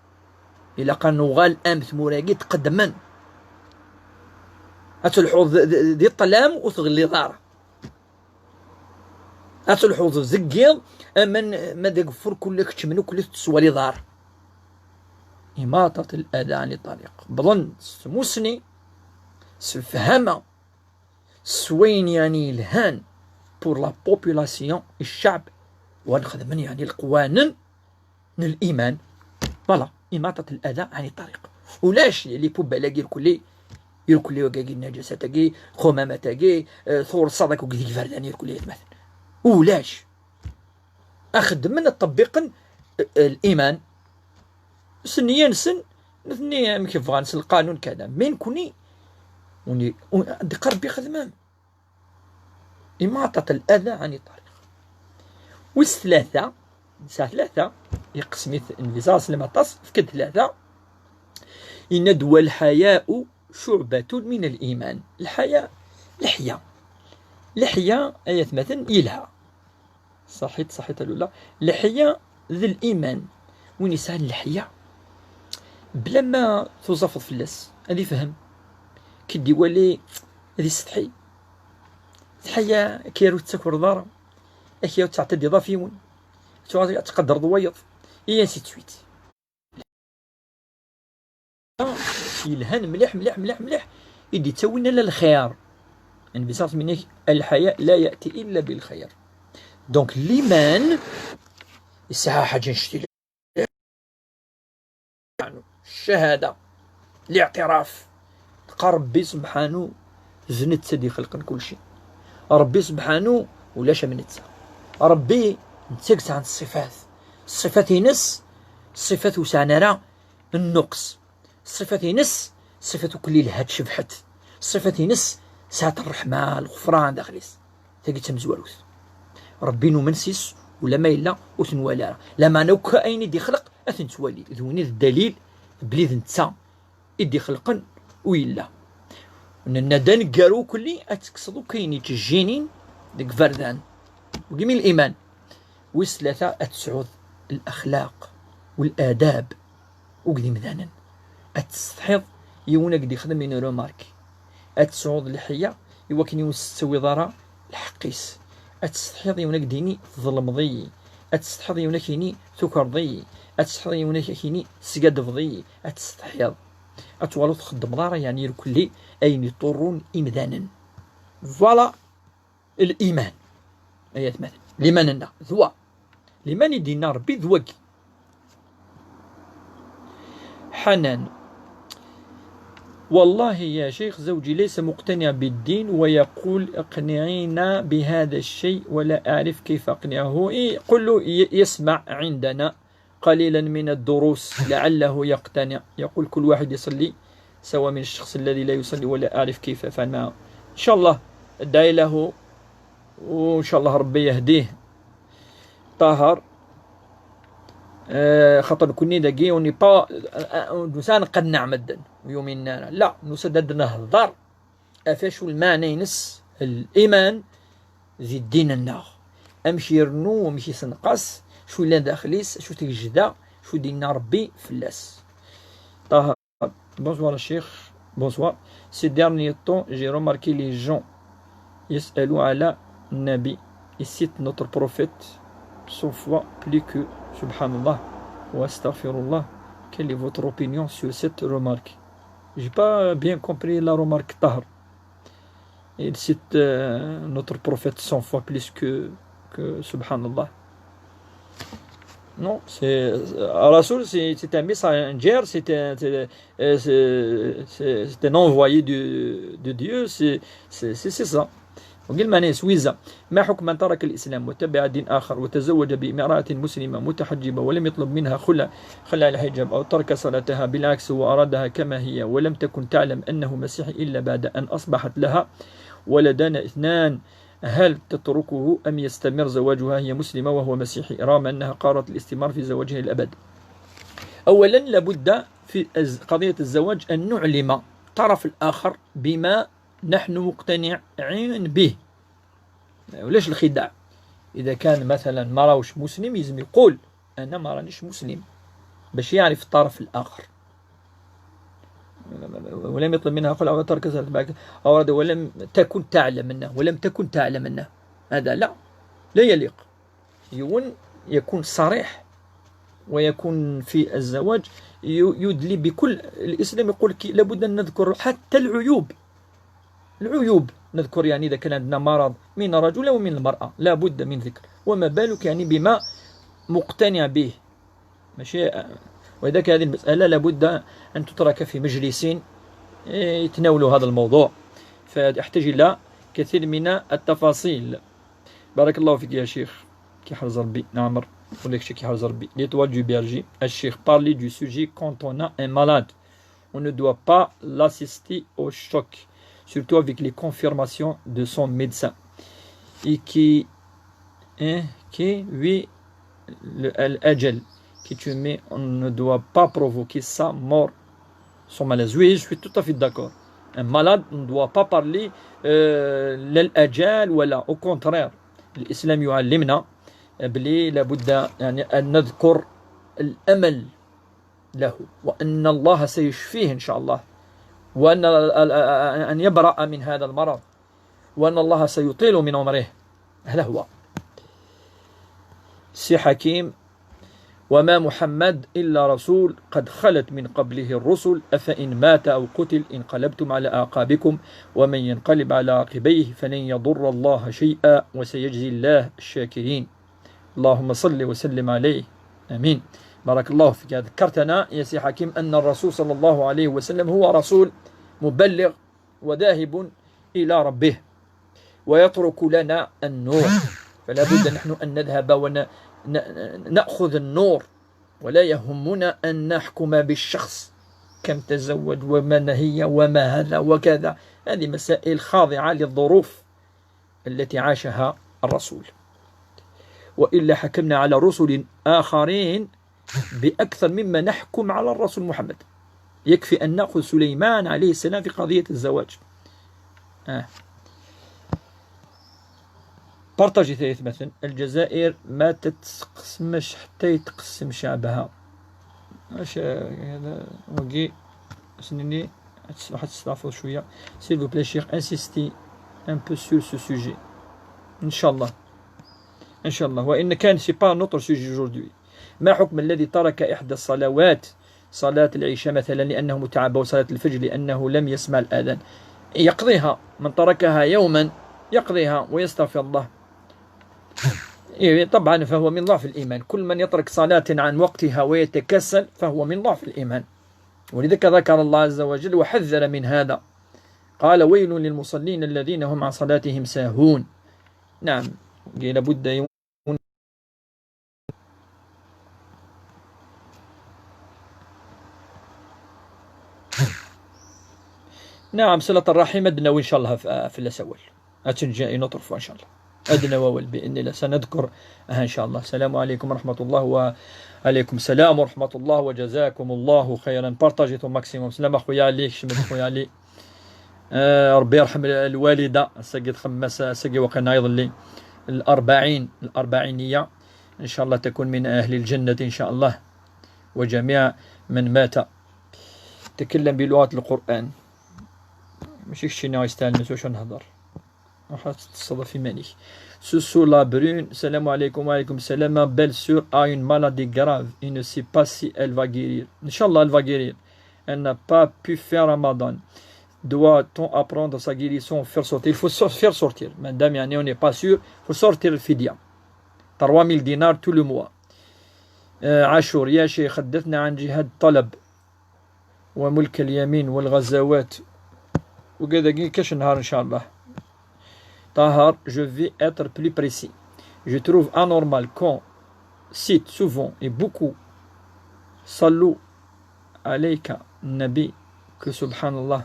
إلا قال نوغال أم ثموراقي تقدمن أتلحوظ ذي الطلام وتغلي دار. أتلحوظ زقيض أمن ما دقفر كل كتشمن وكل تسوالي دار. إماطة الأذى عن الطريق بظن سموسني سفهمة سوين يعني الهان بور لا بوبولاسيون الشعب ونخدمن يعني القوانين الإيمان. فوالا إماطة الأذى عن الطريق. ولاش لي بوبالاكي الكلي يركلي وكاكي النجاساتاكي خماماتاكي آه، ثور الصدق وكذي فردان يركلي مثلا. ولاش أخدم من التطبيق الإيمان سنيا سن نثني مكيف غانس القانون كذا من كوني وني دقر بخدمة إماطة الأذى عن الطريق. ويس ثلاثة ساعة ثلاثة يقسمي النبي صلى الله عليه وسلم عطاس فكد ثلاثة. إن دوا الحياء شعبة من الإيمان. الحياء لحية لحية آية مثلا إلها صحيت صحيت الأولى. لحية ذي الإيمان وين يسعى اللحية بلا ما توظف في اللس هذه فهم كي دي ولي هذه استحي الحية كيرو تسكر دار أكيا تعتدي ضافيون تقدر ضويض إي انسي تسويت. يلهن مليح مليح مليح مليح يدي تسوينا للخير. يعني بصرف منك الحياء لا يأتي إلا بالخير. دونك الإيمان يسعى حاجة نشتي الشهادة الاعتراف تلقى ربي سبحانه زنت سدي خلقا كل شيء. ربي سبحانه ولا شمنت ربي نتسقس عن الصفات الصفات ينس الصفات وسعنا راه النقص الصفات ينس الصفات كل لها تشبحت الصفات ينس ساعة الرحمة الغفران داخليس تاقي تمزوروث ربي نومنسيس Ula ma yella ur t-nwala ara. Lameɛna akk ayen i d-ixleq ad t-nettwali. D win i d ddalil belli d netta i d-ixelqen u yella. Nenna-d aneggaru ukelli ad tekkseḍ akk ayen yettjjinin deg iberdan. Wigi mi liman. Wis tlata ad tesɛuḍ laxlaq u ladab akked imdanen. Ad tessetḥiḍ yiwen ad k-d-ixdem une remarque. Ad tesɛuḍ lḥeyya i wakken ur s-tettawiḍ ara lḥeqq-is. Ad tessetḥiḍ yiwen ad k-d-yini tḍelmeḍ-iyi. Ad tessetḥiḍ yiwen ad k-yini tukreḍ-iyi. Ad tessetḥiḍ yiwen ad k-yini tesgadbeḍ-iyi. Ad tessetḥiḍ. Ad twaliḍ txeddmeḍ ara yeɛni irkelli ayen iṭurrun imdanen. Voilà. Liman. Ay atmaten. Liman-nneɣ d wa. Liman i d-yenna Rebbi d wagi. حنان. والله يا شيخ، زوجي ليس مقتنع بالدين ويقول: اقنعينا بهذا الشيء، ولا أعرف كيف أقنعه. إيه، قل له ي-، يسمع عندنا قليلا من الدروس لعله يقتنع. يقول: كل واحد يصلي سوى من الشخص الذي لا يصلي ولا أعرف كيف أفعل معه. إن شاء الله ادعي له، وإن شاء الله ربي يهديه. طاهر. آه، خاطر كوني داكي وني با، آه، آه، نسان قد نعمدن ويومين نانا. لا، نسدد نهضر. أفاشو المعنى ينس الإيمان ذي الدين الناغ. أمشي يرنو ومشي سنقص، شو اللي داخليس، شو تجدا، شو دينا ربي فلاس. طاهر. Bonsoir الشيخ. Bonsoir. Ces derniers temps, j'ai remarqué les gens يسألوا على النبي. Ils citent notre prophète cent fois plus que سبحان الله وأستغفر الله. Quelle est votre opinion sur cette remarque? J'ai pas bien compris la remarque, Tahar. Il cite, euh, notre prophète cent fois plus que, que سبحان الله. Non, c'est, Rasoul, c'est, c'est un messager, c'est un, c'est, euh, c'est, c'est, c'est un envoyé de, de Dieu, c'est, c'est, c'est, c'est ça. وقال معناه سويزا: ما حكم من ترك الإسلام وتبع دين آخر وتزوج بامرأة مسلمة متحجبة ولم يطلب منها خلع، خلع الحجاب، أو ترك صلاتها، بالعكس هو أرادها كما هي ولم تكن تعلم أنه مسيحي إلا بعد أن أصبحت لها ولدان اثنان، هل تتركه أم يستمر زواجها هي مسلمة وهو مسيحي، رغم أنها قررت الاستمرار في زواجها للأبد؟ أولا، لابد في الز-، قضية الزواج أن نعلم الطرف الآخر بما نحن مقتنعين به. ولاش الخداع؟ إذا كان مثلا ما راهوش مسلم يلزم يقول: أنا ما رانيش مسلم، باش يعرف الطرف الآخر. ولم يطلب منها خلع وترك صلاة بعد، أو رد ولم تكن تعلم أنه، ولم تكن تعلم أنه. هذا لا، لا يليق. يون يكون صريح ويكون في الزواج ي-، يدلي بكل الإسلام. يقول لك لابد أن نذكر حتى العيوب، العيوب نذكر، يعني إذا كان عندنا مرض من رجل أو من المرأة لابد من ذكر، وما بالك يعني بما مقتنع به. ماشي، ولذلك هذه المسألة لابد أن تترك في مجلس، إيه، يتناولوا هذا الموضوع، فيحتاج إلى كثير من التفاصيل. بارك الله فيك يا شيخ. كي حرز ربي نعمر، ولا كشي كي حرز ربي. L'Étoile du Berger. الشيخ: parler du sujet quand on a un malade. On ne doit pas l'assister au choc, surtout avec les confirmations de son médecin. Et qui, hein, qui, oui, le, الأجل qui tu mets, on ne doit pas provoquer sa mort, son malaise. Oui, je suis tout à fait d'accord. Un malade, on ne doit pas parler, euh, لا الأجل ولا، au contraire. الإسلام يعلمنا بلي لابد، يعني، أن نذكر الأمل له، وأن الله سيشفيه إن شاء الله، وأن ال-، ال-، أن يبرأ من هذا المرض، وأن الله سيطيل من عمره. هذا هو. سي حكيم: وما محمد إلا رسول قد خلت من قبله الرسل، أفإن مات أو قتل انقلبتم على أعقابكم، ومن ينقلب على عقبيه فلن يضر الله شيئا، وسيجزي الله الشاكرين. اللهم صل وسلم عليه. آمين. بارك الله فيك. ذكرتنا يا سي حكيم أن الرسول صلى الله عليه وسلم هو رسول مبلغ وذاهب إلى ربه ويترك لنا النور، فلا بد نحن أن نذهب ون-، ن-، نأخذ النور، ولا يهمنا أن نحكم بالشخص كم تزوج ومن هي وما هذا وكذا. هذه مسائل خاضعة للظروف التي عاشها الرسول. وإلا حكمنا على رسل آخرين بأكثر مما نحكم على الرسول محمد. يكفي أن نأخذ سليمان عليه السلام في قضية الزواج. آه. بارطاجي ثلاث مثلا. الجزائر ما تتقسمش حتى يتقسم شعبها. اش هذا؟ وقي سنيني. واحد تستعفوا شويه. S'il vous plaît شيخ, insistez un peu sur ce sujet. ان شاء الله. ان شاء الله. وان كان c'est pas notre sujet aujourd'hui. ما حكم الذي ترك احدى الصلوات, صلاة العشاء مثلا لانه متعب, وصلاة الفجر لانه لم يسمع الاذان؟ يقضيها. من تركها يوما يقضيها ويستغفر الله. إيه، طبعا فهو من ضعف الإيمان. كل من يترك صلاة عن وقتها ويتكسل فهو من ضعف الإيمان. ولذلك ذكر الله عز وجل وحذر من هذا. قال: ويل للمصلين الذين هم عن صلاتهم ساهون. نعم، لابد يكون. نعم، صلة الرحم أدنى، وإن شاء الله في, في الأسول. أتنجي نطرف إن شاء الله. أدنى وول بإذن الله سنذكر. آه، إن شاء الله. السلام عليكم ورحمة الله. وعليكم السلام ورحمة الله، وجزاكم الله خيرا. بارطاجيتو ماكسيموم. سلام أخويا علي، شمت أخويا علي. آه، ربي يرحم الوالدة. ساقي خمس، ساقي وقنا يظلي الأربعين، الأربعينية. إن شاء الله تكون من أهل الجنة إن شاء الله. وجميع من مات تكلم بلغة القرآن. ماشي كشينا يستاهل نسوش نهضر. راح تتصدى في مانيك. سوسو لا برون، السلام عليكم. وعليكم السلام. Ma belle-sœur a une maladie grave. Il ne sait pas si elle va guérir. إن شاء الله elle va guérir. Elle n'a pas pu faire Ramadan. Doit-on apprendre sa guérison, faire sortir? Il faut sor-, faire sortir. Madame, يعني, on n'est pas sûr. Faut sortir الفدية. Trois mille dinars tous les mois. آه، عاشور، يا شيخ، حدثنا عن جهاد الطلب وملك اليمين والغزوات. وكذا كاش نهار إن شاء الله. طاهر، je vais être plus précis. Je trouve anormal qu'on cite souvent et beaucoup صلوا عليك النبي que سبحان الله.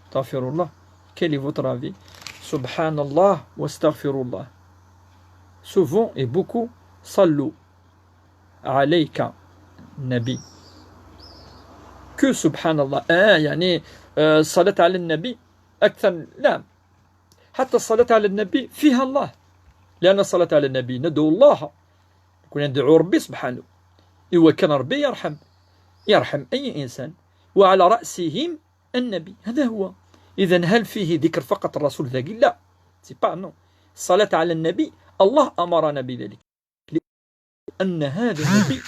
استغفر الله. Quel est votre avis? سبحان الله واستغفر الله. Souvent et beaucoup صلوا عليك النبي. Que سبحان الله. آه، يعني، آه، الصلاة على النبي أكثر. لا، حتى الصلاة على النبي فيها الله، لأن الصلاة على النبي ندعو الله، كنا ندعو ربي سبحانه. إوا كان ربي يرحم، يرحم أي إنسان، وعلى رأسهم النبي. هذا هو. إذن هل فيه ذكر فقط الرسول ذاك؟ لا، c'est pas, non. الصلاة على النبي، الله أمرنا بذلك. أن هذا النبي،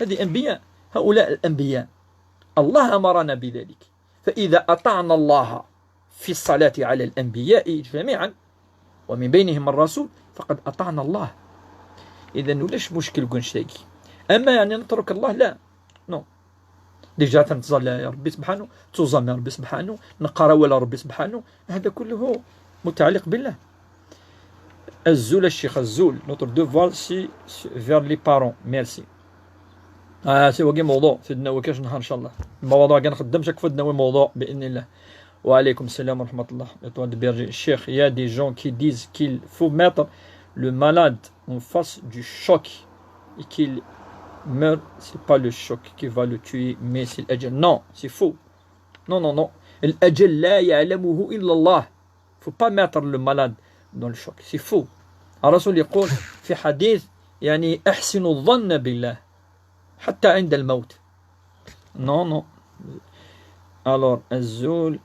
هذه أنبياء، هؤلاء الأنبياء، الله أمرنا بذلك. فإذا أطعنا الله في الصلاة على الأنبياء جميعا ومن بينهم الرسول فقد أطعنا الله. إذن ولاش مشكل كنشتاكي. أما يعني نترك الله، لا، non. Déjà تنتظر يا ربي سبحانه، تزام يا ربي سبحانه، نقرا ولا ربي سبحانه، هذا كله متعلق بالله. الزول الشيخ الزول، notre devoir c'est vers les parents. Merci. آه، سي وقي موضوع سيدنا وكاش نهار إن شاء الله. المواضيع كنخدم شك فدنا موضوع بإذن الله. وعليكم السلام ورحمة الله. Étoile de Berger. الشيخ، il y a des gens qui disent qu'il faut mettre le malade en face du choc et qu'il meurt, c'est pas le choc qui va le tuer, mais c'est الأجل. Non, c'est faux. Non, non, non. الأجل لا يعلمه إلا الله. Faut pas mettre le malade dans le choc. C'est faux. الرسول يقول في حديث، يعني: أحسنوا الظن بالله حتى عند الموت. Non, non. Alors, الزول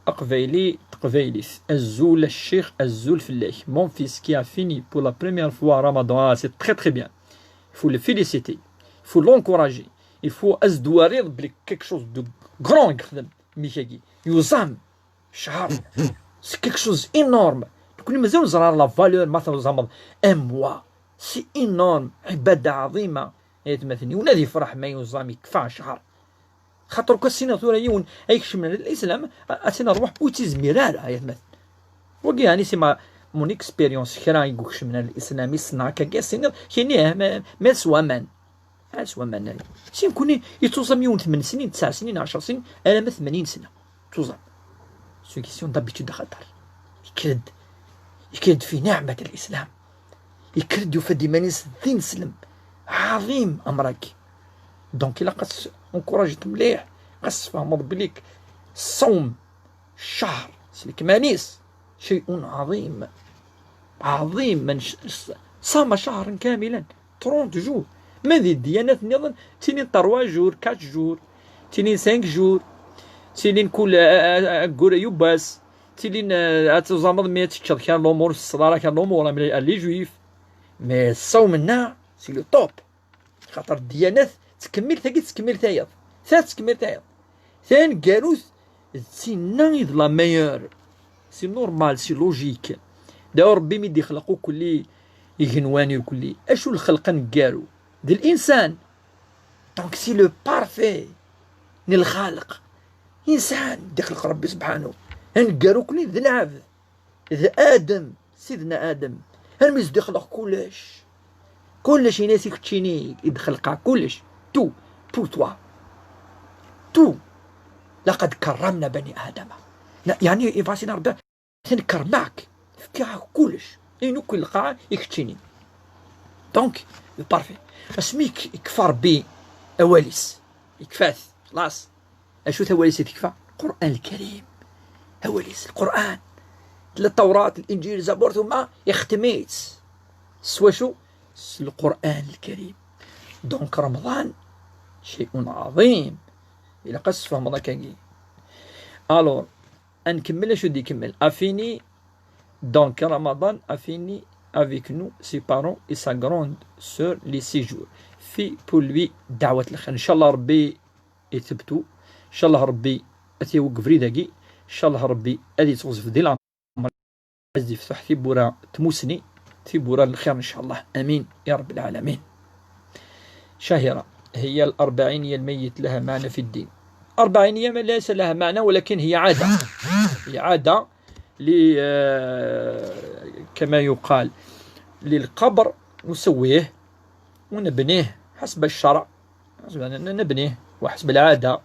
أقبيلي تقبيلي. الزول الشيخ، الزول فلاح. Mon fils qui a fini pour la première fois Ramadan. Ah, c'est très, très bien. Il faut le féliciter. Il faut l'encourager. Il faut أزدواريض بلي quelque chose de grand يخدم ميكاكي. يوزام شهر. C'est quelque chose énorme. تكون مازال زرار la valeur ما تنظم un mois. C'est énorme. عبادة عظيمة. يا تمثني ونادي فرح ما يوزام يكفى شهر. خاطر كو سينا ثورة يون أي كشمنا للإسلام، أ-، أتينا نروح بوتيز ميرال، هاي مثلا. وقي هاني سي ما مون اكسبيريونس كرا يقول كشمنا للإسلام، يصنع كاكي سينا كيني، آه، ما، ما سوا مان. آه، سوا مان. سي نكوني يتوزم يون ثمان سنين، تسع سنين، عشر سنين، أنا ما ثمانين سنة. توزم. سو كيسيون دابيتود خطر. Yekker-d, yekker-d fi niɛmat l-Islam. Yekker-d, yufa-d iman-is d ineslem ɛaḍim amraki. Donc ilaq ad s-encouragiḍ mliḥ, ad s-tfehmeḍ belli ṣṣawm ccher s lekmal-is شيء عظيم. عظيم. من ش- صام شهرا كاملا، trente jours. Ma di ddiyanat nniḍen ttilin trois jours, quatre jours, ttilin cinq jours, ttilin kul a- a- a- aggur yiwwas, ttilin a- ad tuẓameḍ mi ad teččeḍ kra n lumuṛ, ur tsetteḍ ara kra n lumuṛ am les juifs. Mais ṣṣawm-nneɣ c'est le top. Xaṭer ddiyanat tkemmil tagi, tkemmil tayeḍ, ta tkemmil tayeḍ. Taneggarut d tinna i d la meilleure. C'est normal, c'est logique. Daɣ Rebbi mi d-ixleq ukelli igenwan irkelli, acu lxelq aneggaru? D l'insan. Donc c'est le parfait n lxalq. Insan d-ixleq Rebbi subḥanahu. Aneggaru ukelli d lɛebd. D Adem, Sidna Adem. Armi s-d-ixleq kullec. Kullec ini-as i keččini i d-xelqeɣ kullec. Tout, pour toi. Tout. لقد كرمنا بني آدم. Na- يعني يبغى سيدنا ربي atan kermeɣ-k. Fkiɣ-ak kullec. Ayen akk i lqaɛ i keččini. Donc, parfait. Asmi yek- yekfa Rebbi awal-is. Yekfa-t. Xlaṣ. Acu-t awal-is i tekfa? Lqur'an Lkarim. Awal-is, Lqur'an. Tella Tawrat, Linǧil, Zabur, ثم ixtem-itt. S wacu? S Lqur'an Lkarim. Donc, Remḍan, شيء عظيم. Ilaq ad s-tfehmeḍ akkagi. Alors, ad nkemmel acu d-ikemmel. A fini, donc, Ramadan a fini avec nous, ses parents et sa grande sœur, les six jours. Fait pour lui دعوة الخير. إن شاء الله Rebbi ithebtu. Ncallah Rebbi ad t-yawi deg ubrid-agi. Ncallah Rebbi ad yettuɣzef di leɛmer, ad yefteḥ tiwwura n tmussni, tiwwura n lxir, ncallah. Amin ya Rebbi lɛalamin. شهيرة، هي الأربعينية الميت لها معنى في الدين؟ أربعينية ما ليس لها معنى، ولكن هي عادة. هي عادة ل-، آه، كما يقال، للقبر نسويه ونبنيه حسب الشرع، حسب أننا نبنيه وحسب العادة.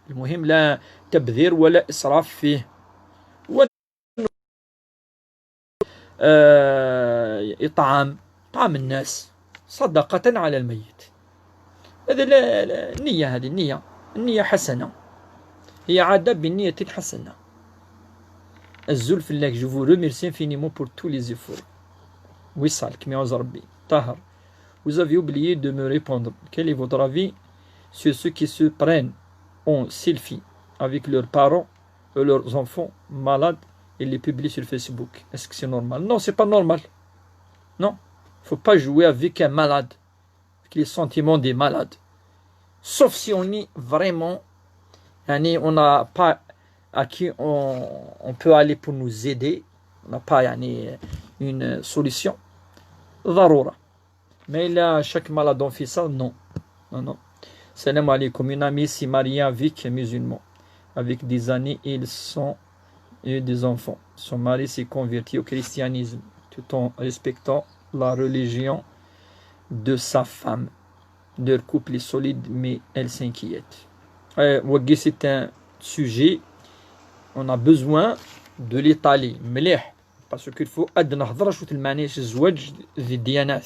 المهم لا تبذير ولا إسراف فيه. و-، آه، إطعام، طعام الناس صدقة على الميت. هذا لا، لا، النية، هذه النية، النية حسنة، هي عادة بالنية الحسنة. Azul fell-ak, je vous remercie infiniment pour tous les efforts. وصال، كيما يعوز ربي. طاهر. Vous avez oublié de me répondre. Quel est votre avis sur ceux qui se prennent en selfie avec leurs parents ou leurs enfants malades et les publient sur Facebook? Est-ce que c'est normal? Non, c'est pas normal. Non. Faut pas jouer avec un malade, avec les sentiments des malades. Sauf si on est vraiment, يعني, on n'a pas à qui on, on peut aller pour nous aider. On n'a pas, يعني, une solution. ضرورة. Mais là, chaque malade en fait ça, non. Non, non. Salam alaikum. Une amie s'est mariée avec un musulman. Avec des années, ils sont eu des enfants. Son mari s'est converti au christianisme tout en respectant la religion de sa femme. Leur couple est solide, mais elle s'inquiète. Euh, wagi, c'est un sujet, on a besoin de l'étaler. مليح. Parce qu'il faut ad nehder acu d lmeɛna-s zzwaǧ di ddiyanat.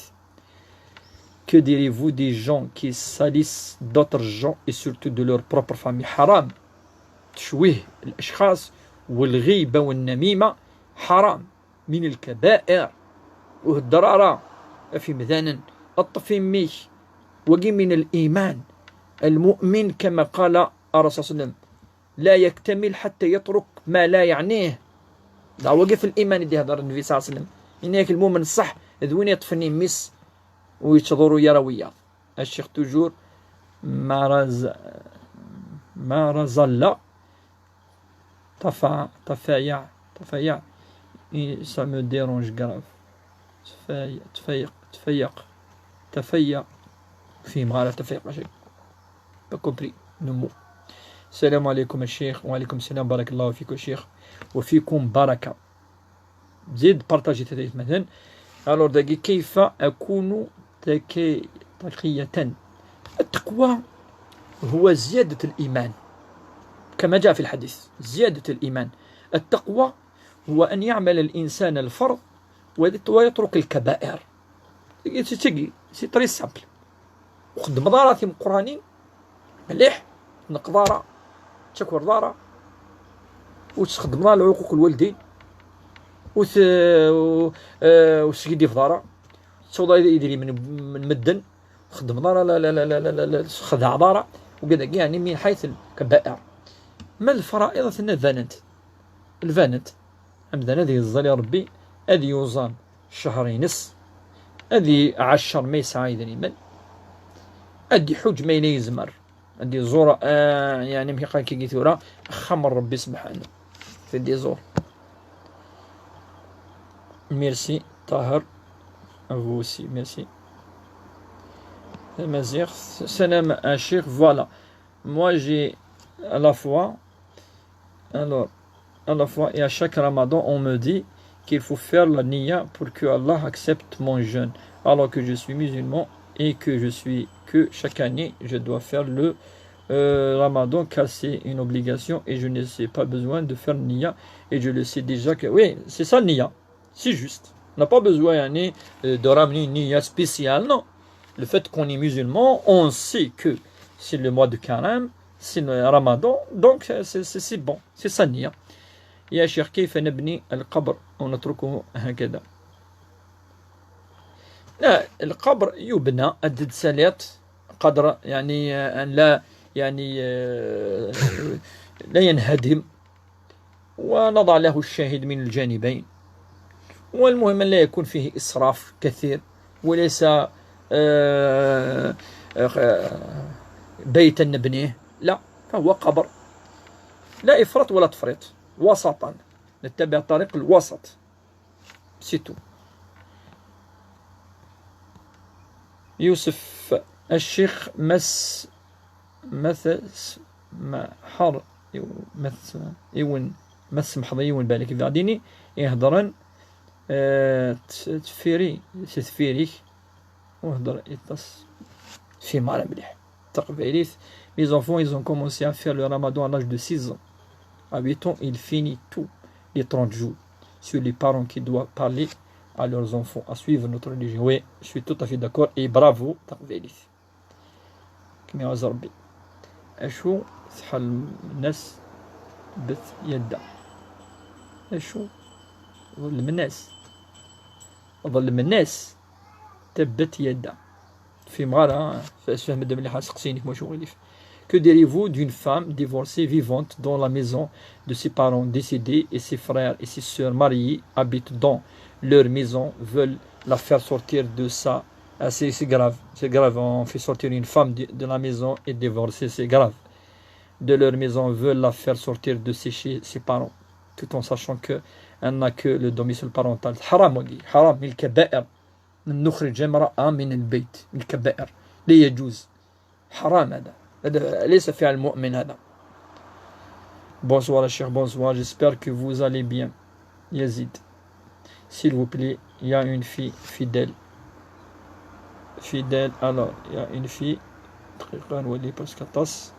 Que direz-vous des gens qui salissent d'autres gens et surtout de leur propre famille? حرام. تشويه الأشخاص والغيبة والنميمة حرام، من الكبائر. وهدر راه في مذانا، اطفي ميك. وقي من الإيمان. المؤمن كما قال الرسول صلى الله عليه وسلم: لا يكتمل حتى يترك ما لا يعنيه. دا وقف الإيمان يدي هذا النبي صلى الله عليه وسلم. إنك المؤمن الصح ذوين يطفني مس ويتضروا يا رويا. الشيخ toujours ما رز-، ما رزل. تفا-، تفايع، تفايع. Et ça me dérange grave. تفايق، تفايق، تفايق، تفايق. فيهم غير تفايق شيء. Pas compris le mot. السلام عليكم الشيخ. وعليكم السلام، بارك الله فيك الشيخ. وفيكم بركة. زيد بارطاجي تاعي مثلا. Alors داكي، كيف أكون تكي-، تقية؟ التقوى هو زيادة الإيمان، كما جاء في الحديث، زيادة الإيمان. التقوى هو أن يعمل الإنسان الفرض ويت-، ويترك الكبائر. C'est, c'est, c'est très simple. Ur txeddmeḍ ara timeqqranin mliḥ, ur tneqqeḍ ara, ur tettakireḍ ara, ur txeddmeḍ ara lɛuquq n lwaldin, ur t-, ur, eh, ur teskiddibeḍ ara, ur tettaweḍ idrimen n medden, ur txeddmeḍ ara, la, la, la, la, la, la, ur txeddɛeḍ ara, ugad-agi, yeɛni, min ḥayt lkabair. Ma lfara'iḍ aten-a banent, lbanent. Amdan ad yeẓẓel i Ṛebbi, ad yuẓam ccher-ines, ad iɛaccer ma yesɛa idrimen, ad iḥuǧ ma yella yezmer, ad iẓur, ah, yeɛni, amek iqqar-k-agi tura, axxam n Ṛebbi subḥanu. Ad iẓur. Merci, Tahar. À vous aussi, merci. Tamaziɣt, salam a ccix, voilà. Moi, j'ai à la fois, alors, à la fois et à chaque ramadan, on me dit qu'il faut faire la niya pour que Allah accepte mon jeûne, alors que je suis musulman et que je suis, que chaque année, je dois faire le, euh, ramadan, car c'est une obligation et je ne sais pas besoin de faire niya et je le sais déjà que, oui, c'est ça le niya. C'est juste. On n'a pas besoin, yeɛni, euh, de ramener une niya spéciale, non. Le fait qu'on est musulman, on sait que c'est le mois de carême, c'est le ramadan, donc, euh, c'est, c'est, c'est bon, c'est ça niya. يا شيخ، كيف نبني القبر ونتركه هكذا؟ لا، القبر يبنى، ad d-tsaliḍ قدر، يعني، آه، أن لا، يعني، آه، لا ينهدم، ونضع له الشاهد من الجانبين، والمهم أن لا يكون فيه إسراف كثير، وليس، آه، آه، بيتا نبنيه، لا، فهو قبر، لا إفراط ولا تفريط، وسطا، نتبع طريق الوسط. C'est tout. يوسف الشيخ مس-، مثس-، ما حر يو-، مس-، يون، ما تسمحض يون بالك بعديني يهضرن، آه، ت-، تفيري، تفيريك، وهضر إطاس في مارا مليح. تقبيليت. Mes enfants, ils ont commencé à faire le ramadan à l'âge de six ans. À huit ans, ils finissent tous les trente jours. C'est les parents qui doivent parler à leurs enfants à suivre notre religion. Oui, je suis tout à fait d'accord et bravo, تقبيليت. كما يعز ربي. أشو تحل الناس بث يدا؟ أشو ظلم الناس؟ ظلم الناس تبت يدا. في مغارة، فاسفهم الدم اللي حاسق سينك مشو غليف. Que diriez-vous d'une femme divorcée vivante dans la maison de ses parents décédés et ses frères et ses sœurs mariés habitent dans leur maison, veulent la faire sortir de sa... Ah, c'est, c'est grave, c'est grave. On fait sortir une femme de, de la maison et divorcer, c'est grave. De leur maison, veulent la faire sortir de ses, chez ses parents, tout en sachant que elle n'a que le domicile parental. حرام وقي، حرام من الكبائر. أن نخرج امرأة من البيت، من الكبائر. لا يجوز. حرام هذا. هذا ليس فعل مؤمن هذا. Bonsoir الشيخ، bonsoir. J'espère que vous allez bien. Yazid, s'il vous plaît, il y a une fille fidèle. Fidèle, alors, il y a une fille. دقيقة نولي parce que طاس.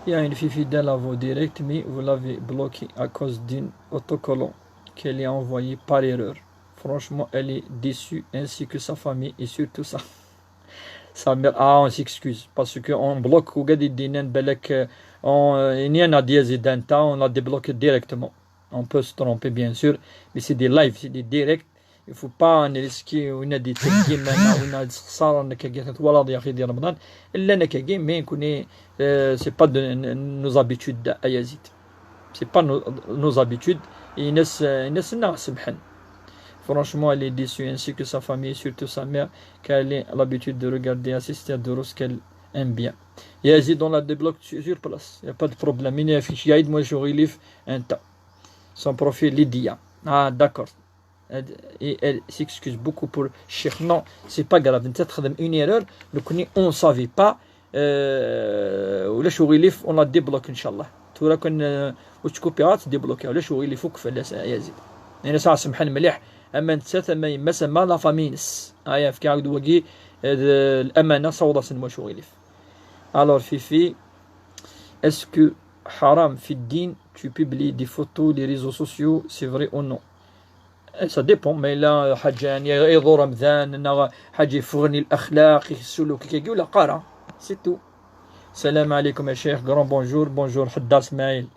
Il y a une fille fidèle à vos directs, mais vous l'avez bloquée à cause d'un autocollant qu'elle a envoyé par erreur. Franchement, elle est déçue, ainsi que sa famille et surtout sa, sa mère. Ah, on s'excuse, parce que on bloque, وقاعد يدينا بالك, euh, on, euh, il y en a des idées, on l'a débloqué directement. On peut se tromper, bien sûr, mais c'est des lives, c'est des directs. Il faut pas نريسكي وين دي ترجيم وين دي خسارة انك قاعد تولد يا اخي ديال رمضان. الا انك كي mais نكوني, euh, c'est pas de nos habitudes à Yazid. C'est pas nos, nos habitudes. Et Inès, euh, Inès n'a سمحن. Franchement, elle est déçue, ainsi que sa famille, surtout sa mère, car elle a l'habitude de regarder, assister à des qu'elle aime bien. Yazid, on la débloque sur, sur place. Il n'y a pas de problème. Il y a fichier, moi, je relève un tas. Son profil, Lydia. Ah, d'accord. Et elle s'excuse beaucoup pour الشيخ. Non, c'est pas grave. انت تخدم une erreur. لو كني on savait pas, euh, ولا شو غيليف, on la débloque ان شاء الله. تورا كن, euh, وتكوبيات ديبلوكي ولا شو غيليف وكفى لا يزيد. يعني ساعة سمحان مليح. اما انت ثم يما سما لا فامينس. ايا في كاع دوكي, euh, الامانة صوضة سنوا شو غيليف. Alors Fifi, est-ce que حرام في الدين Tu publies des photos, les réseaux sociaux, c'est vrai ou non? Eh, ça dépend, mais là, حاجة يعني يضر رمضان، إنه حاجة يفغني الأخلاق، يسولو كيكاكي ولا قارة. C'est tout. السلام عليكم يا شيخ، grand bonjour، bonjour حدار إسماعيل.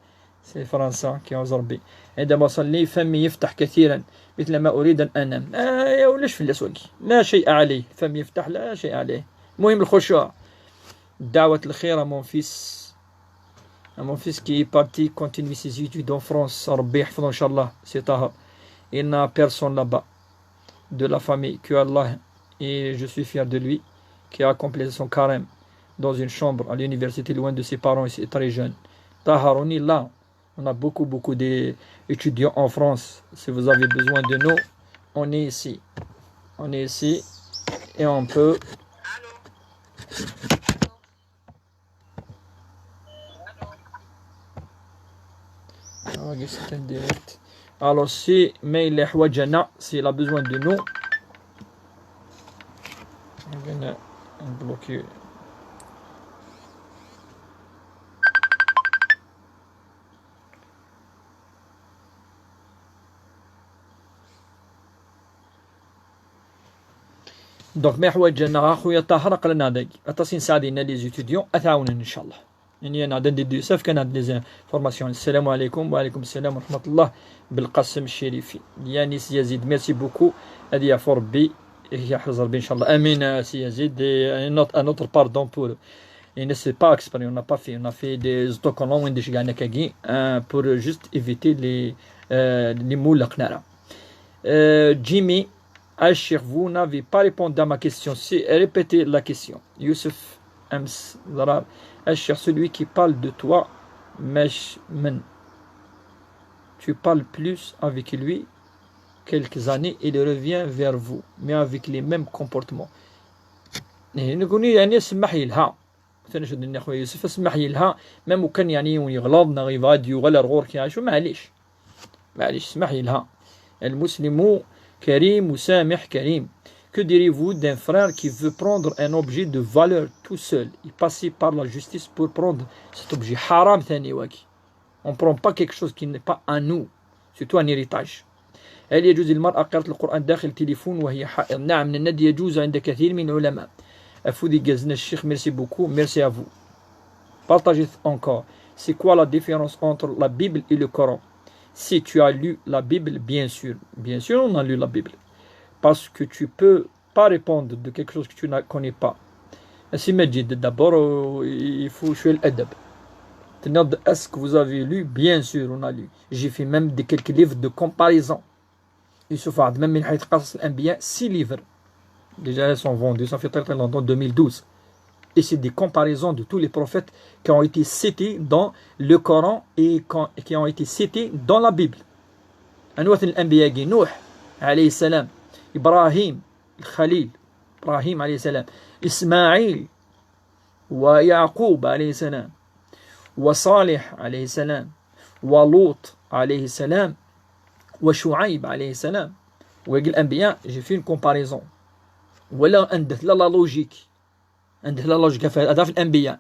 C'est فرنسا كي عاوز ربي. عندما أصلي فمي يفتح كثيرا مثل ما أريد أن أنام. آه، يا ولاش في الأسواق. لا شيء عليه، فمي يفتح، لا شيء عليه. المهم الخشوع. دعوة الخير à mon fils. À mon fils qui est parti continuer ses études en France. ربي يحفظه إن شاء الله. C'est طاهر. Il n'a personne là-bas de la famille que Allah, et je suis fier de lui, qui a complété son carême dans une chambre à l'université loin de ses parents et c'est très jeune. طاهر, on est là. On a beaucoup, beaucoup d'étudiants en France. Si vous avez besoin de nous, on est ici. On est ici et on peut. Ah, c'est un direct. Alors, si, mais les حوايجنا, s'il a besoin de nous, on va bloquer. Donc, ما حوايجنا أخويا طاهر، قلنا داك. أتصل سعدينا les étudiants، أتعاونن إن شاء الله. يعني أنا عندي دي ساف كان عندي les informations. السلام عليكم. وعليكم السلام ورحمة الله. بالقاسم الشريفي. يانيس يزيد، merci beaucoup. هذه يعفو ربي. إيه، يحرز ربي إن شاء الله. آمين، آه، سي يزيد. Et un autre, un autre pardon pour. Et ne, c'est pas exprès, on n'a pas fait. On a fait des autocollants, وين ديش كاع هكاكي, euh, pour juste éviter les, euh, les mots لقنارة. Euh, Jimmy, الشيخ, vous n'avez pas répondu à ma question. Si, répétez la question. Youssef Ems Zarar, الشيخ, celui qui parle de toi, مش من. Tu parles plus avec lui quelques années, il revient vers vous, mais avec les mêmes comportements. إيه، نقول يعني سمح لها. مثلا شو دنيا خويا يوسف، سمح لها. Même وكان يعني يغلط، نغيفاد يغلط غورك يا شو، معليش. معليش، سمح لها. المسلم كريم وسامح كريم. Que direz-vous d'un frère qui veut prendre un objet de valeur tout seul et passer par la justice pour prendre cet objet? حرام ثاني واكي. On prend pas quelque chose qui n'est pas à nous, surtout un héritage. هل يجوز للمرأة قراءة القرآن داخل تليفون وهي حائض؟ نعم، من الندي يجوز عند كثير من العلماء. أفودي جازنا الشيخ, merci beaucoup, merci à vous. Partagez encore. C'est quoi la différence entre la Bible et le Coran? Si tu as lu la Bible, bien sûr. Bien sûr, on a lu la Bible. Parce que tu peux pas répondre de quelque chose que tu ne connais pas. Si Majid, d'abord, euh, il faut jouer l'adab. Est-ce que vous avez lu? Bien sûr, on a lu. J'ai fait même des quelques livres de comparaison. Youssouf Aad, même من حيث قصص الأنبياء, six livres. Déjà, ils sont vendus, ça fait très, très longtemps, deux mille douze. Et c'est des comparaisons de tous les prophètes qui ont été cités dans le Coran et qui ont, qui ont été cités dans la Bible. أنواث الأنبياء, Nuh, عليه السلام, إبراهيم, الخليل, إبراهيم عليه السلام, إسماعيل, ويعقوب عليه السلام, وصالح عليه السلام, ولوط عليه السلام, وشعيب عليه السلام. ويقول الأنبياء, j'ai fait une comparaison. ولا عندك لا la logique. عندك لا logique في هذا في الأنبياء.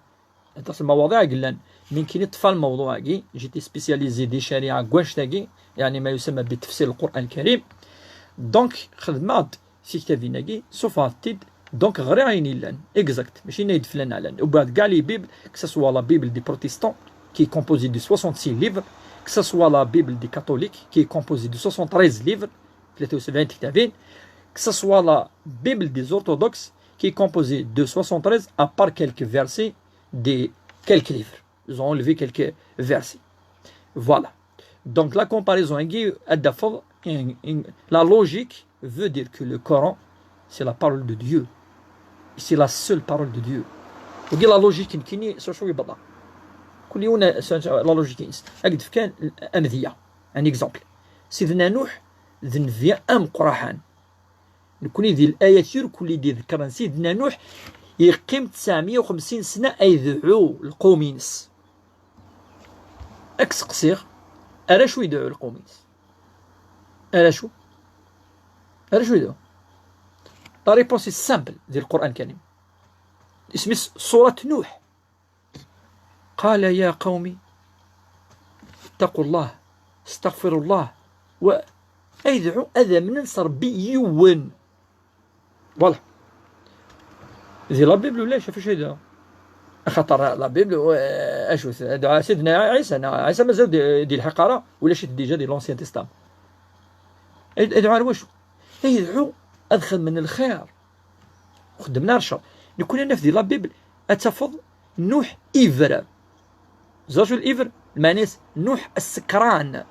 هذا في المواضيع قلنا. من كي نطفى الموضوع كي, j'étais spécialisé دي شريعة كواش تاكي, يعني ما يسمى بتفسير القرآن الكريم. Donc, خدمات في كتابيناكي, صوفاتيد. Donc, غري عيني لان. Exact. ماشي نايد فلان علان. وبعد كاع les Bibles, que ce soit la Bible des protestants, qui est composée de soixante-six livres, que ce soit la Bible des catholiques, qui est composée de soixante-treize livres, ثلاثة وسبعين كتابين, que ce soit la Bible des orthodoxes, qui est composée de soixante-treize, à part quelques versets de quelques livres. Ils ont enlevé quelques versets. Voilà. Donc la comparaison, la logique veut dire que le Coran, c'est la parole de Dieu. C'est la seule parole de Dieu. وقال la logique كاين سو شو يبطل. كل يوم la logique كاين. هكذا كان أمذية. Un exemple. سيدنا نوح ذنبيا أم قرحان. نكوني ذي الآية يركل دي ذكرا سيدنا نوح يقيم تسعمية وخمسين سنة أيدعو القومينس. أكس قصير. أرى شو يدعو القومينس؟ أرى شو؟ أرى شو يدعو؟ La réponse est simple ذي القرآن الكريم. اسمي سورة نوح. قال يا قوم اتقوا الله، استغفروا الله. و أيدعو أذا من نصر بيون. Voilà. Di la Bible ولا شاف شي دا؟ خاطر la Bible، آه، اشو دعاء سيدنا عيسى؟ أنا عيسى مازال دي، دي الحقاره ولا شي ديجا دي l'ancien testament. أي دعاء واش؟ يدعو أدخل من الخير. خدمنا الشر. نكون أنا في la Bible أتفض نوح إيفر. زوج الإيفر معناس نوح السكران.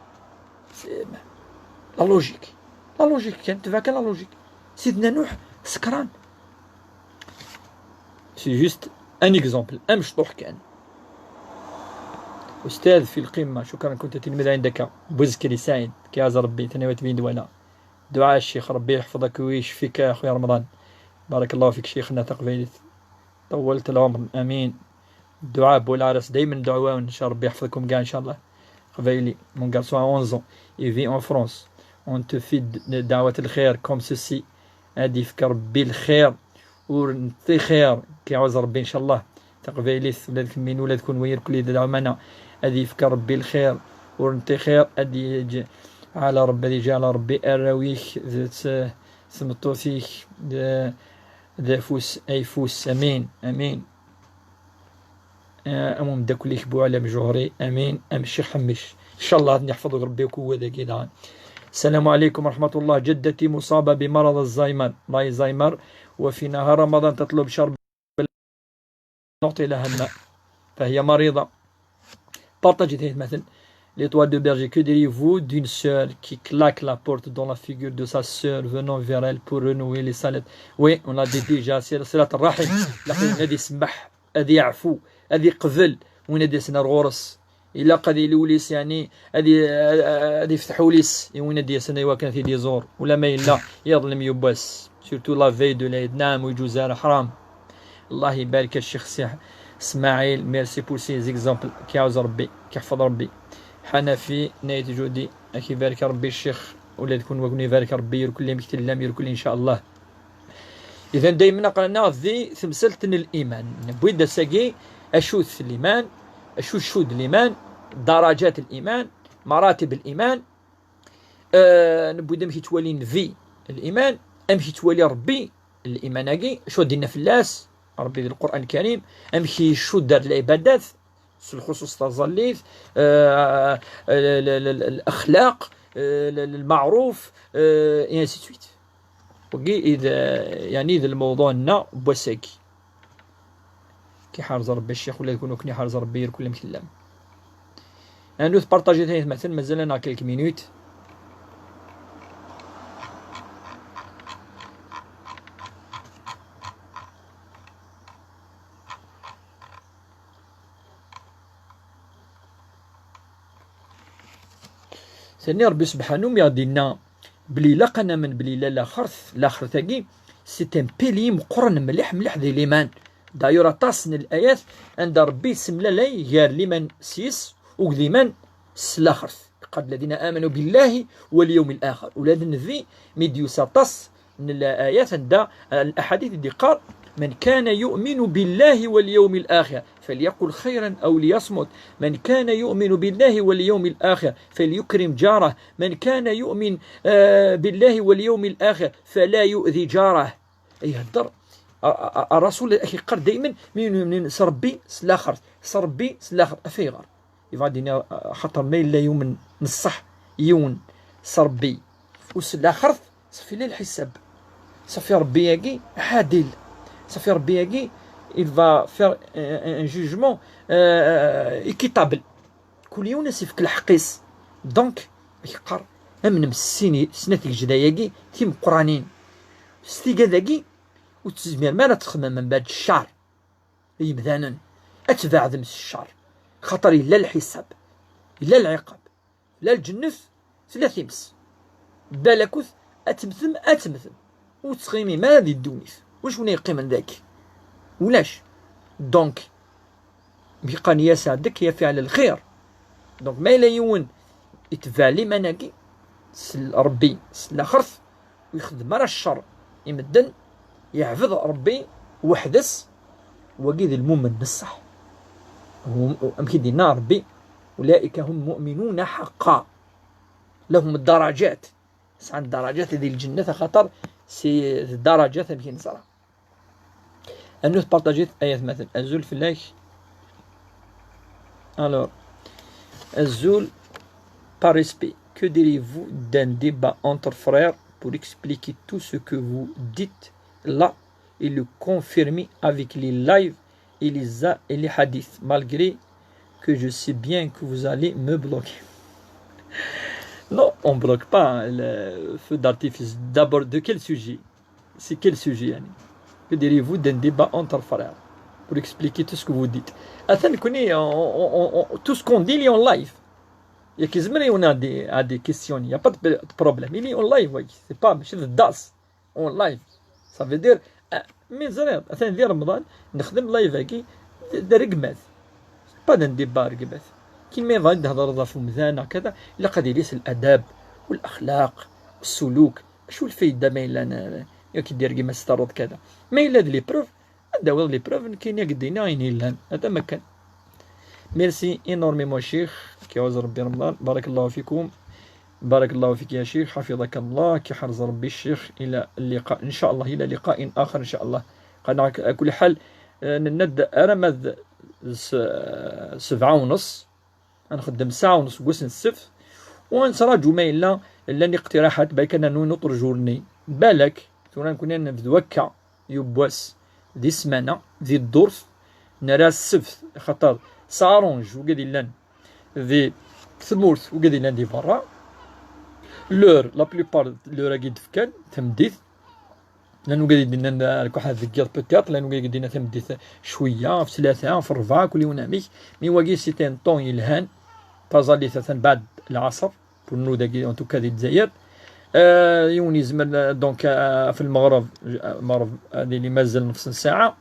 La logique. La logique كانت تبع كان la logique. سيدنا نوح سكران. C'est juste un exemple. أمشطوح كان. أستاذ في القمة، شكرا، كنت تلميذ عندك. بوزكري سعيد، كي عز ربي، ثاني وتبين دوالا. دعاء الشيخ، ربي يحفظك ويشفيك يا خويا رمضان. بارك الله فيك شيخنا تقبيلت، طولت العمر، امين. الدعاء بو العرس، دايما دعوة، ان شاء الله ربي يحفظكم كاع ان شاء الله. قبايلي، mon garçon a onze ans, il vit en France. On te fait دعوة الخير comme ceci. هادي يفك ربي الخير ورنتي خير، كيعوز ربي ان شاء الله. تقبايليت ولادك مين ولادكم ويركلي دعمنا. هادي يفك ربي الخير ورنتي خير، هادي يج-، على ربي، هادي يجعل ربي اراويك ذات ثمطوثيك ذا، ذا فوس اي فوس. امين، امين. آه، أم مداكليك بوعلام جوهري، أمين. أم الشيخ حمش، إن شاء الله نحفظك ربي وكو ذاك دعان. السلام عليكم ورحمة الله. جدتي مصابة بمرض الزهايمر، لايزهايمر، وفي نهار رمضان تطلب شرب نعطي لها الماء، فهي مريضة. Partagez مثلا. L'étoile de berger, que diriez-vous d'une sœur qui claque la porte dans la figure de sa sœur venant vers elle pour renouer les salates? Oui, on l'a dit déjà, c'est صلة الرحم. لكن هذه سمح، هذه يعفو، هذه يقبل، وين هذه سنة الغرس. إلا قد يلوليس يعني، هذه، هذه يفتحوا ليس، وين هذه سنة وكان في دي زور، ولا ما إلا يظلم يباس. Surtout la veille de العيد، نعم، ويجوز على حرام. الله يبارك الشيخ سي اسماعيل، merci pour ces exemples. كيعوز ربي، كيحفظ ربي. حنفي نايت جودي، كي يبارك ربي الشيخ، ولادكم وكن يبارك ربي، يركل لهم كتلام، يركل ان شاء الله. اذا دايما قلنا ذي تمثلت الايمان، نبوي داساكي اشوث الايمان، اشو شود الايمان، درجات الايمان، مراتب الايمان. آه، نبوي دم كي توالي نبي الايمان، ام كي توالي ربي الايمان اكي شو دينا فلاس. ربي ذي القران الكريم، ام كي شو دار العبادات، في الخصوص تظليت، آه، آه، ال- ال- ال- الاخلاق، آه، ال- ال- المعروف، آه، et ainsi de suite. وكي اذا يعني ذا الموضوع لنا بوساكي. كي حارز ربي الشيخ ولا يكونوا كني حارز ربي كل مكلم. انو تبارطاجي ثاني مثلا مازال لنا quelques minutes. ثاني ربي سبحانه ما يغدينا بلي لا قنا من بلي لا لاخرت، لاخرت تاكي c'est un pilier مقرن مليح مليح ذي ليمان. دايور اطاس من الايات عند ربي سملا لي غير ليمان سيس وذيمان سلاخرت. قال الذين امنوا بالله واليوم الاخر، ولاد النبي ميديوس اطاس من الايات عند الاحاديث اللي قال: من كان يؤمن بالله واليوم الاخر فليقل خيرا أو ليصمت. من كان يؤمن بالله واليوم الآخر فليكرم جاره. من كان يؤمن، آه، بالله واليوم الآخر فلا يؤذي جاره. يهدر الرسول اكي قال دائما: من يؤمن سربي سلاخر، سربي سلاخر افيغر. يبغى دينا خاطر ما الا يوم نصح يون سربي وسلاخر صافي للحساب. صافي ربي ياكي عادل. صافي ربي ياكي il va faire un jugement équitable. كل يوم ناس يفك الحقيس. Donc يقر امن مسيني سنات الجداياكي تي مقرانين. ستيكا ذاكي وتزمير ما تخمم من بعد الشعر. يمدانن اتباع ذمس الشعر، خاطر الا الحساب، الا العقاب، لا الجنة ثلاث يمس. بالكوث اتمثم اتمثم وتسخيمي ما هذه الدونيث. واش ونا يقيم من ذاك؟ ولاش؟ Donc بقى نياسة عندك يا فعل الخير. Donc ما إلا يون يتبع لي مناكي سل ربي سل آخرت ويخدم راه الشر يمدن يعبد ربي وحدس. وقيد المؤمن بصح هو أمكي دينا ربي أولئك هم المؤمنون حقا. لهم الدرجات. سعان الدرجات هذه الجنة خاطر سي الدرجات يمكن صراحة. أنه بارطاجيت آيات مثلا أزول فلاك. Alors, أزول, par respect, que diriez-vous d'un débat entre frères pour expliquer tout ce que vous dites là et le confirmer avec les lives et les, a- et les hadiths, malgré que je sais bien que vous allez me bloquer. Non, on bloque pas, hein, le feu d'artifice. D'abord, de quel sujet? C'est quel sujet, يعني? Que diriez-vous d'un débat entre frères pour expliquer tout ce que vous dites? Attends, on connaît, on, on, on, tout ce qu'on dit, il est en live. Il y a quasiment on a des, a des questions, il n'y a pas de, de problème. Il est en live, oui. C'est pas, ماشي الدرس. En live. Ça veut dire, euh, mais زرير, attends, ديال رمضان, نخدم live هاكي, de, de رقمات. Pas d'un débat رقمات. كيما يبغى يهضر في مزانة كذا، إلا قد يليس الأدب والأخلاق والسلوك، شو الفايدة ما إلا ن-، ياك يدير كيما ستارود كذا؟ ما إلا هاد les preuves، هاد هو les preuves، كاين ياك دينا عين إلا هذا ما كان. Merci énormément الشيخ، كيعوز ربي رمضان، بارك الله فيكم. بارك الله فيك يا شيخ، حفظك الله، كيحرز ربي الشيخ، إلى اللقاء إن شاء الله، إلى لقاء آخر إن شاء الله. قناة على كل حال، آه، نند أرمد س-، سبعة ونص، غنخدم ساعة ونص قوس السبت، ونتراجو ما إلا لان اقتراحات بايك أنا نوي نطر جورني. بالك ثورا نكون نبدو هكا يبواس دي السمانة دي الدورث، نرى السبت خاطر سارونج وقد لان دي ثمورث وقد لان دي برا. لور، لا بليبار لور أكيد فكان تمديث، لأنه قاعد يدينا لك واحد الذكر بوتيت، لأنه قاعد يدينا تمديث شوية في ثلاثة في أربعة كل يوم ناميك. مي واقي سيتي ان طون يلهان، تازالي ثلاثة بعد العصر، بور نو داكي، ان توكا دي الجزائر. آه، يوني زمن، دونك، آه، في المغرب، آه، المغرب هذه اللي مازال نفس الساعة.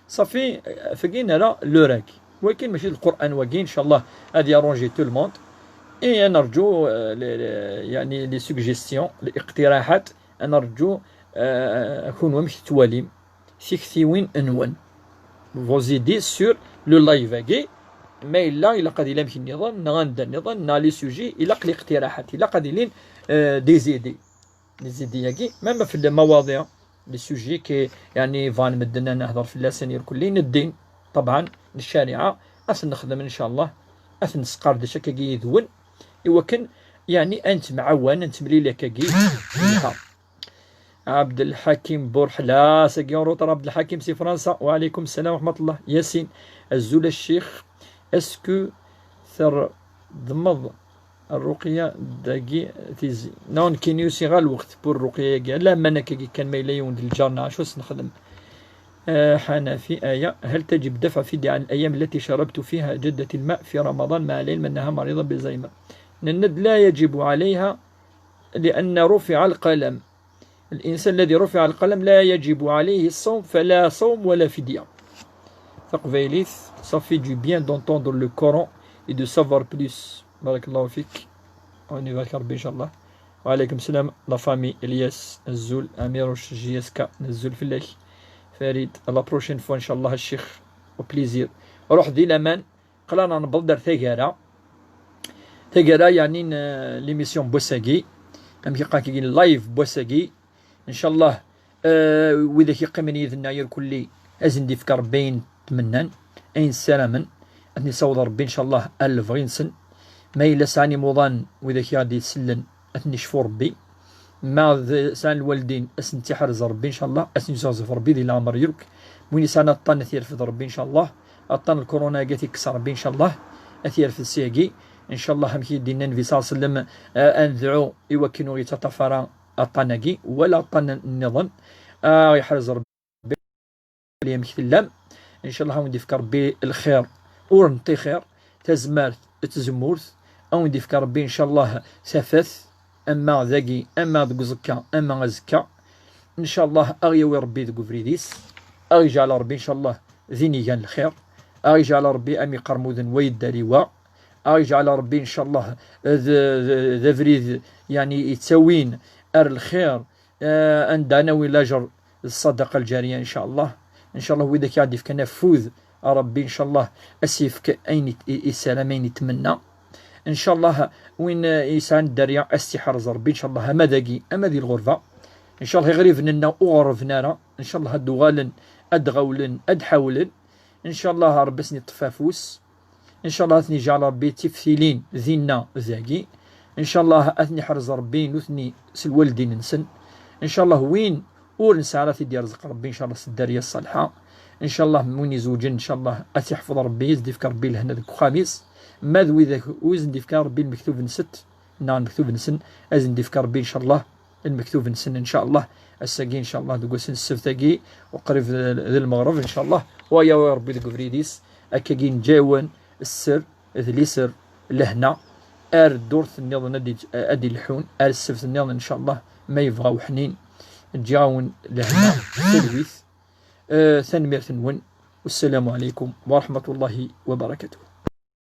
صافي، آه، فقينا راه لو راكي. ولكن ماشي القرآن واقي، إن شاء الله هذه أرونجي تو الموند. إي نرجو، آه، ل-، ل-، يعني لي سوجيستيون، الاقتراحات، نرجو، آه، أكون ومش تواليم. تيكتيوين نون. Vos idées sur le live أكي. ما إلا، إلا قد إلا مكن نظن، نغندا نظن، نا لي سوجي، إلا قلي اقتراحات، إلا قد إلين، آه، دي زيدي. لي زيدي أكي، ماما في المواضيع، لي سوجي كي، يعني، فان مدنا نهضر في اللسان يركلين الدين، طبعا، الشريعة، أس نخدم إن شاء الله، أس نسقار دي شكاكي يذون، إوا كن، يعني، أنت معوان، أنت مليلة كاكي، عبد الحكيم بورحلة، ساكي اون روتار عبد الحكيم سي فرنسا. وعليكم السلام ورحمة الله. ياسين، أزول الشيخ، اسكو ثر ضمض الرقية داكي تيزي؟ نون كينيوسي غا الوقت بور الرقية كاع. لا، ما أنا كاكي كان ما إلا يوم الجارنا، شو سنخدم؟ آه، حنفي آية، هل تجب دفع فدية عن الأيام التي شربت فيها جدة الماء في رمضان مع العلم أنها مريضة بزهايمر؟ نند لا يجب عليها لأن رفع القلم. الإنسان الذي رفع القلم لا يجب عليه الصوم، فلا صوم ولا فدية. Taqbaylit, ça fait du bien d'entendre le Coran et de savoir plus. بارك الله فيك. ونبارك ربي إن شاء الله. وعليكم السلام la famille إلياس، أزول أميروش جي اس كا، نزول في الليل. فريد، à la prochaine fois إن شاء الله الشيخ. Au plaisir. روح دي الأمان. قلانا نبض دار ثقارة. ثقارة يعني ن-، ليميسيون بوساكي. أم كي قاكي لايف بوساكي. إن شاء الله، آه، وإذا كي قيمن يذنا يركلي أزن دي فكر بين تمنان. أين سلامن. أثني صوض ربي إن شاء الله ألف غينسن. ما إلا ساني موضان وإذا كي غادي يسلن أثني شفو ربي. ما ذ-، سان الوالدين أسن تحرز ربي إن شاء الله، أسن يزغزف ربي دي العمر يرك. وين سان الطن أثير في ربي إن شاء الله. الطن الكورونا قاتي كسر ربي إن شاء الله. أثير في السياقي. إن شاء الله هم كي دينا النبي صلى الله عليه وسلم، آه، أندعو إيوا كي نوري تطفرا الطناقي ولا الطن النظن. آه، يحرز ربي. اليوم كتلام. إن شاء الله هاون ديفك ربي الخير ورنتي خير، تزمارت تزمورت، هاون ديفك ربي إن شاء الله سافت، أما ذاقي، أما ذاك زكا، أما زكا. إن شاء الله أغيوي ربي ذاك فريديس، أغيجعل ربي إن شاء الله ذيني كان الخير، أغيجعل ربي أمي قرموذن ويداريوا، أغيجعل ربي إن شاء الله ذ-، ذ-، ذا فريد يعني يتسوين أر الخير، آه، أندانا ولا جر الصدقة الجارية إن شاء الله. إن شاء الله وإذا كان يديف كان فوذ ربي إن شاء الله أسيفك أين يت-، يسلم أين يتمنى. Ncallah win yesɛan dderya ad s-iḥrez Rebbi, ncallah ama dagi ama di lɣerba. Ncallah iɣriben-nneɣ ur ɣerrben ara, ncallah ad d-uɣalen, ad d-ɣawlen, ad d-ḥawlen. Ncallah Rebbi ad sen-iṭṭef afus. Ncallah ad ten-iǧɛel Rebbi d tiftilin dinna dagi. Ncallah ad ten-iḥrez Rebbi nutni s lwaldin-nsen. Ncallah win ur nesɛi ara ad t-id-yerzeq Rebbi ncallah s dderya ṣṣalḥa. Ncallah win izewǧen ncallah ad t-iḥfeḍ Rebbi, ad s-d-ifk Rebbi lehna deg uxxam-is. Ma d widak ur sen-d-ifk ara Rebbi lmektub-nsen neɣ lmektub-nsen, ad sen-d-ifk Rebbi ncallah lmektub-nsen ncallah. Ass-agi ncallah deg wass n ssebt-agi uqrib d lmeɣreb ncallah, wa yawi Rebbi deg ubrid-is. Akkagi neǧǧa-yawen sser d liser, lehna, ar ddurt nniḍen ad d-, ad d-ilḥun, ar ssebt nniḍen ncallah ma yebɣa uḥnin. Ǧǧiɣ-awen lehna, talwit. Eh, tanemmirt-nwen. Wassalamu alaikum wa rahmatullahi wa barakatuh.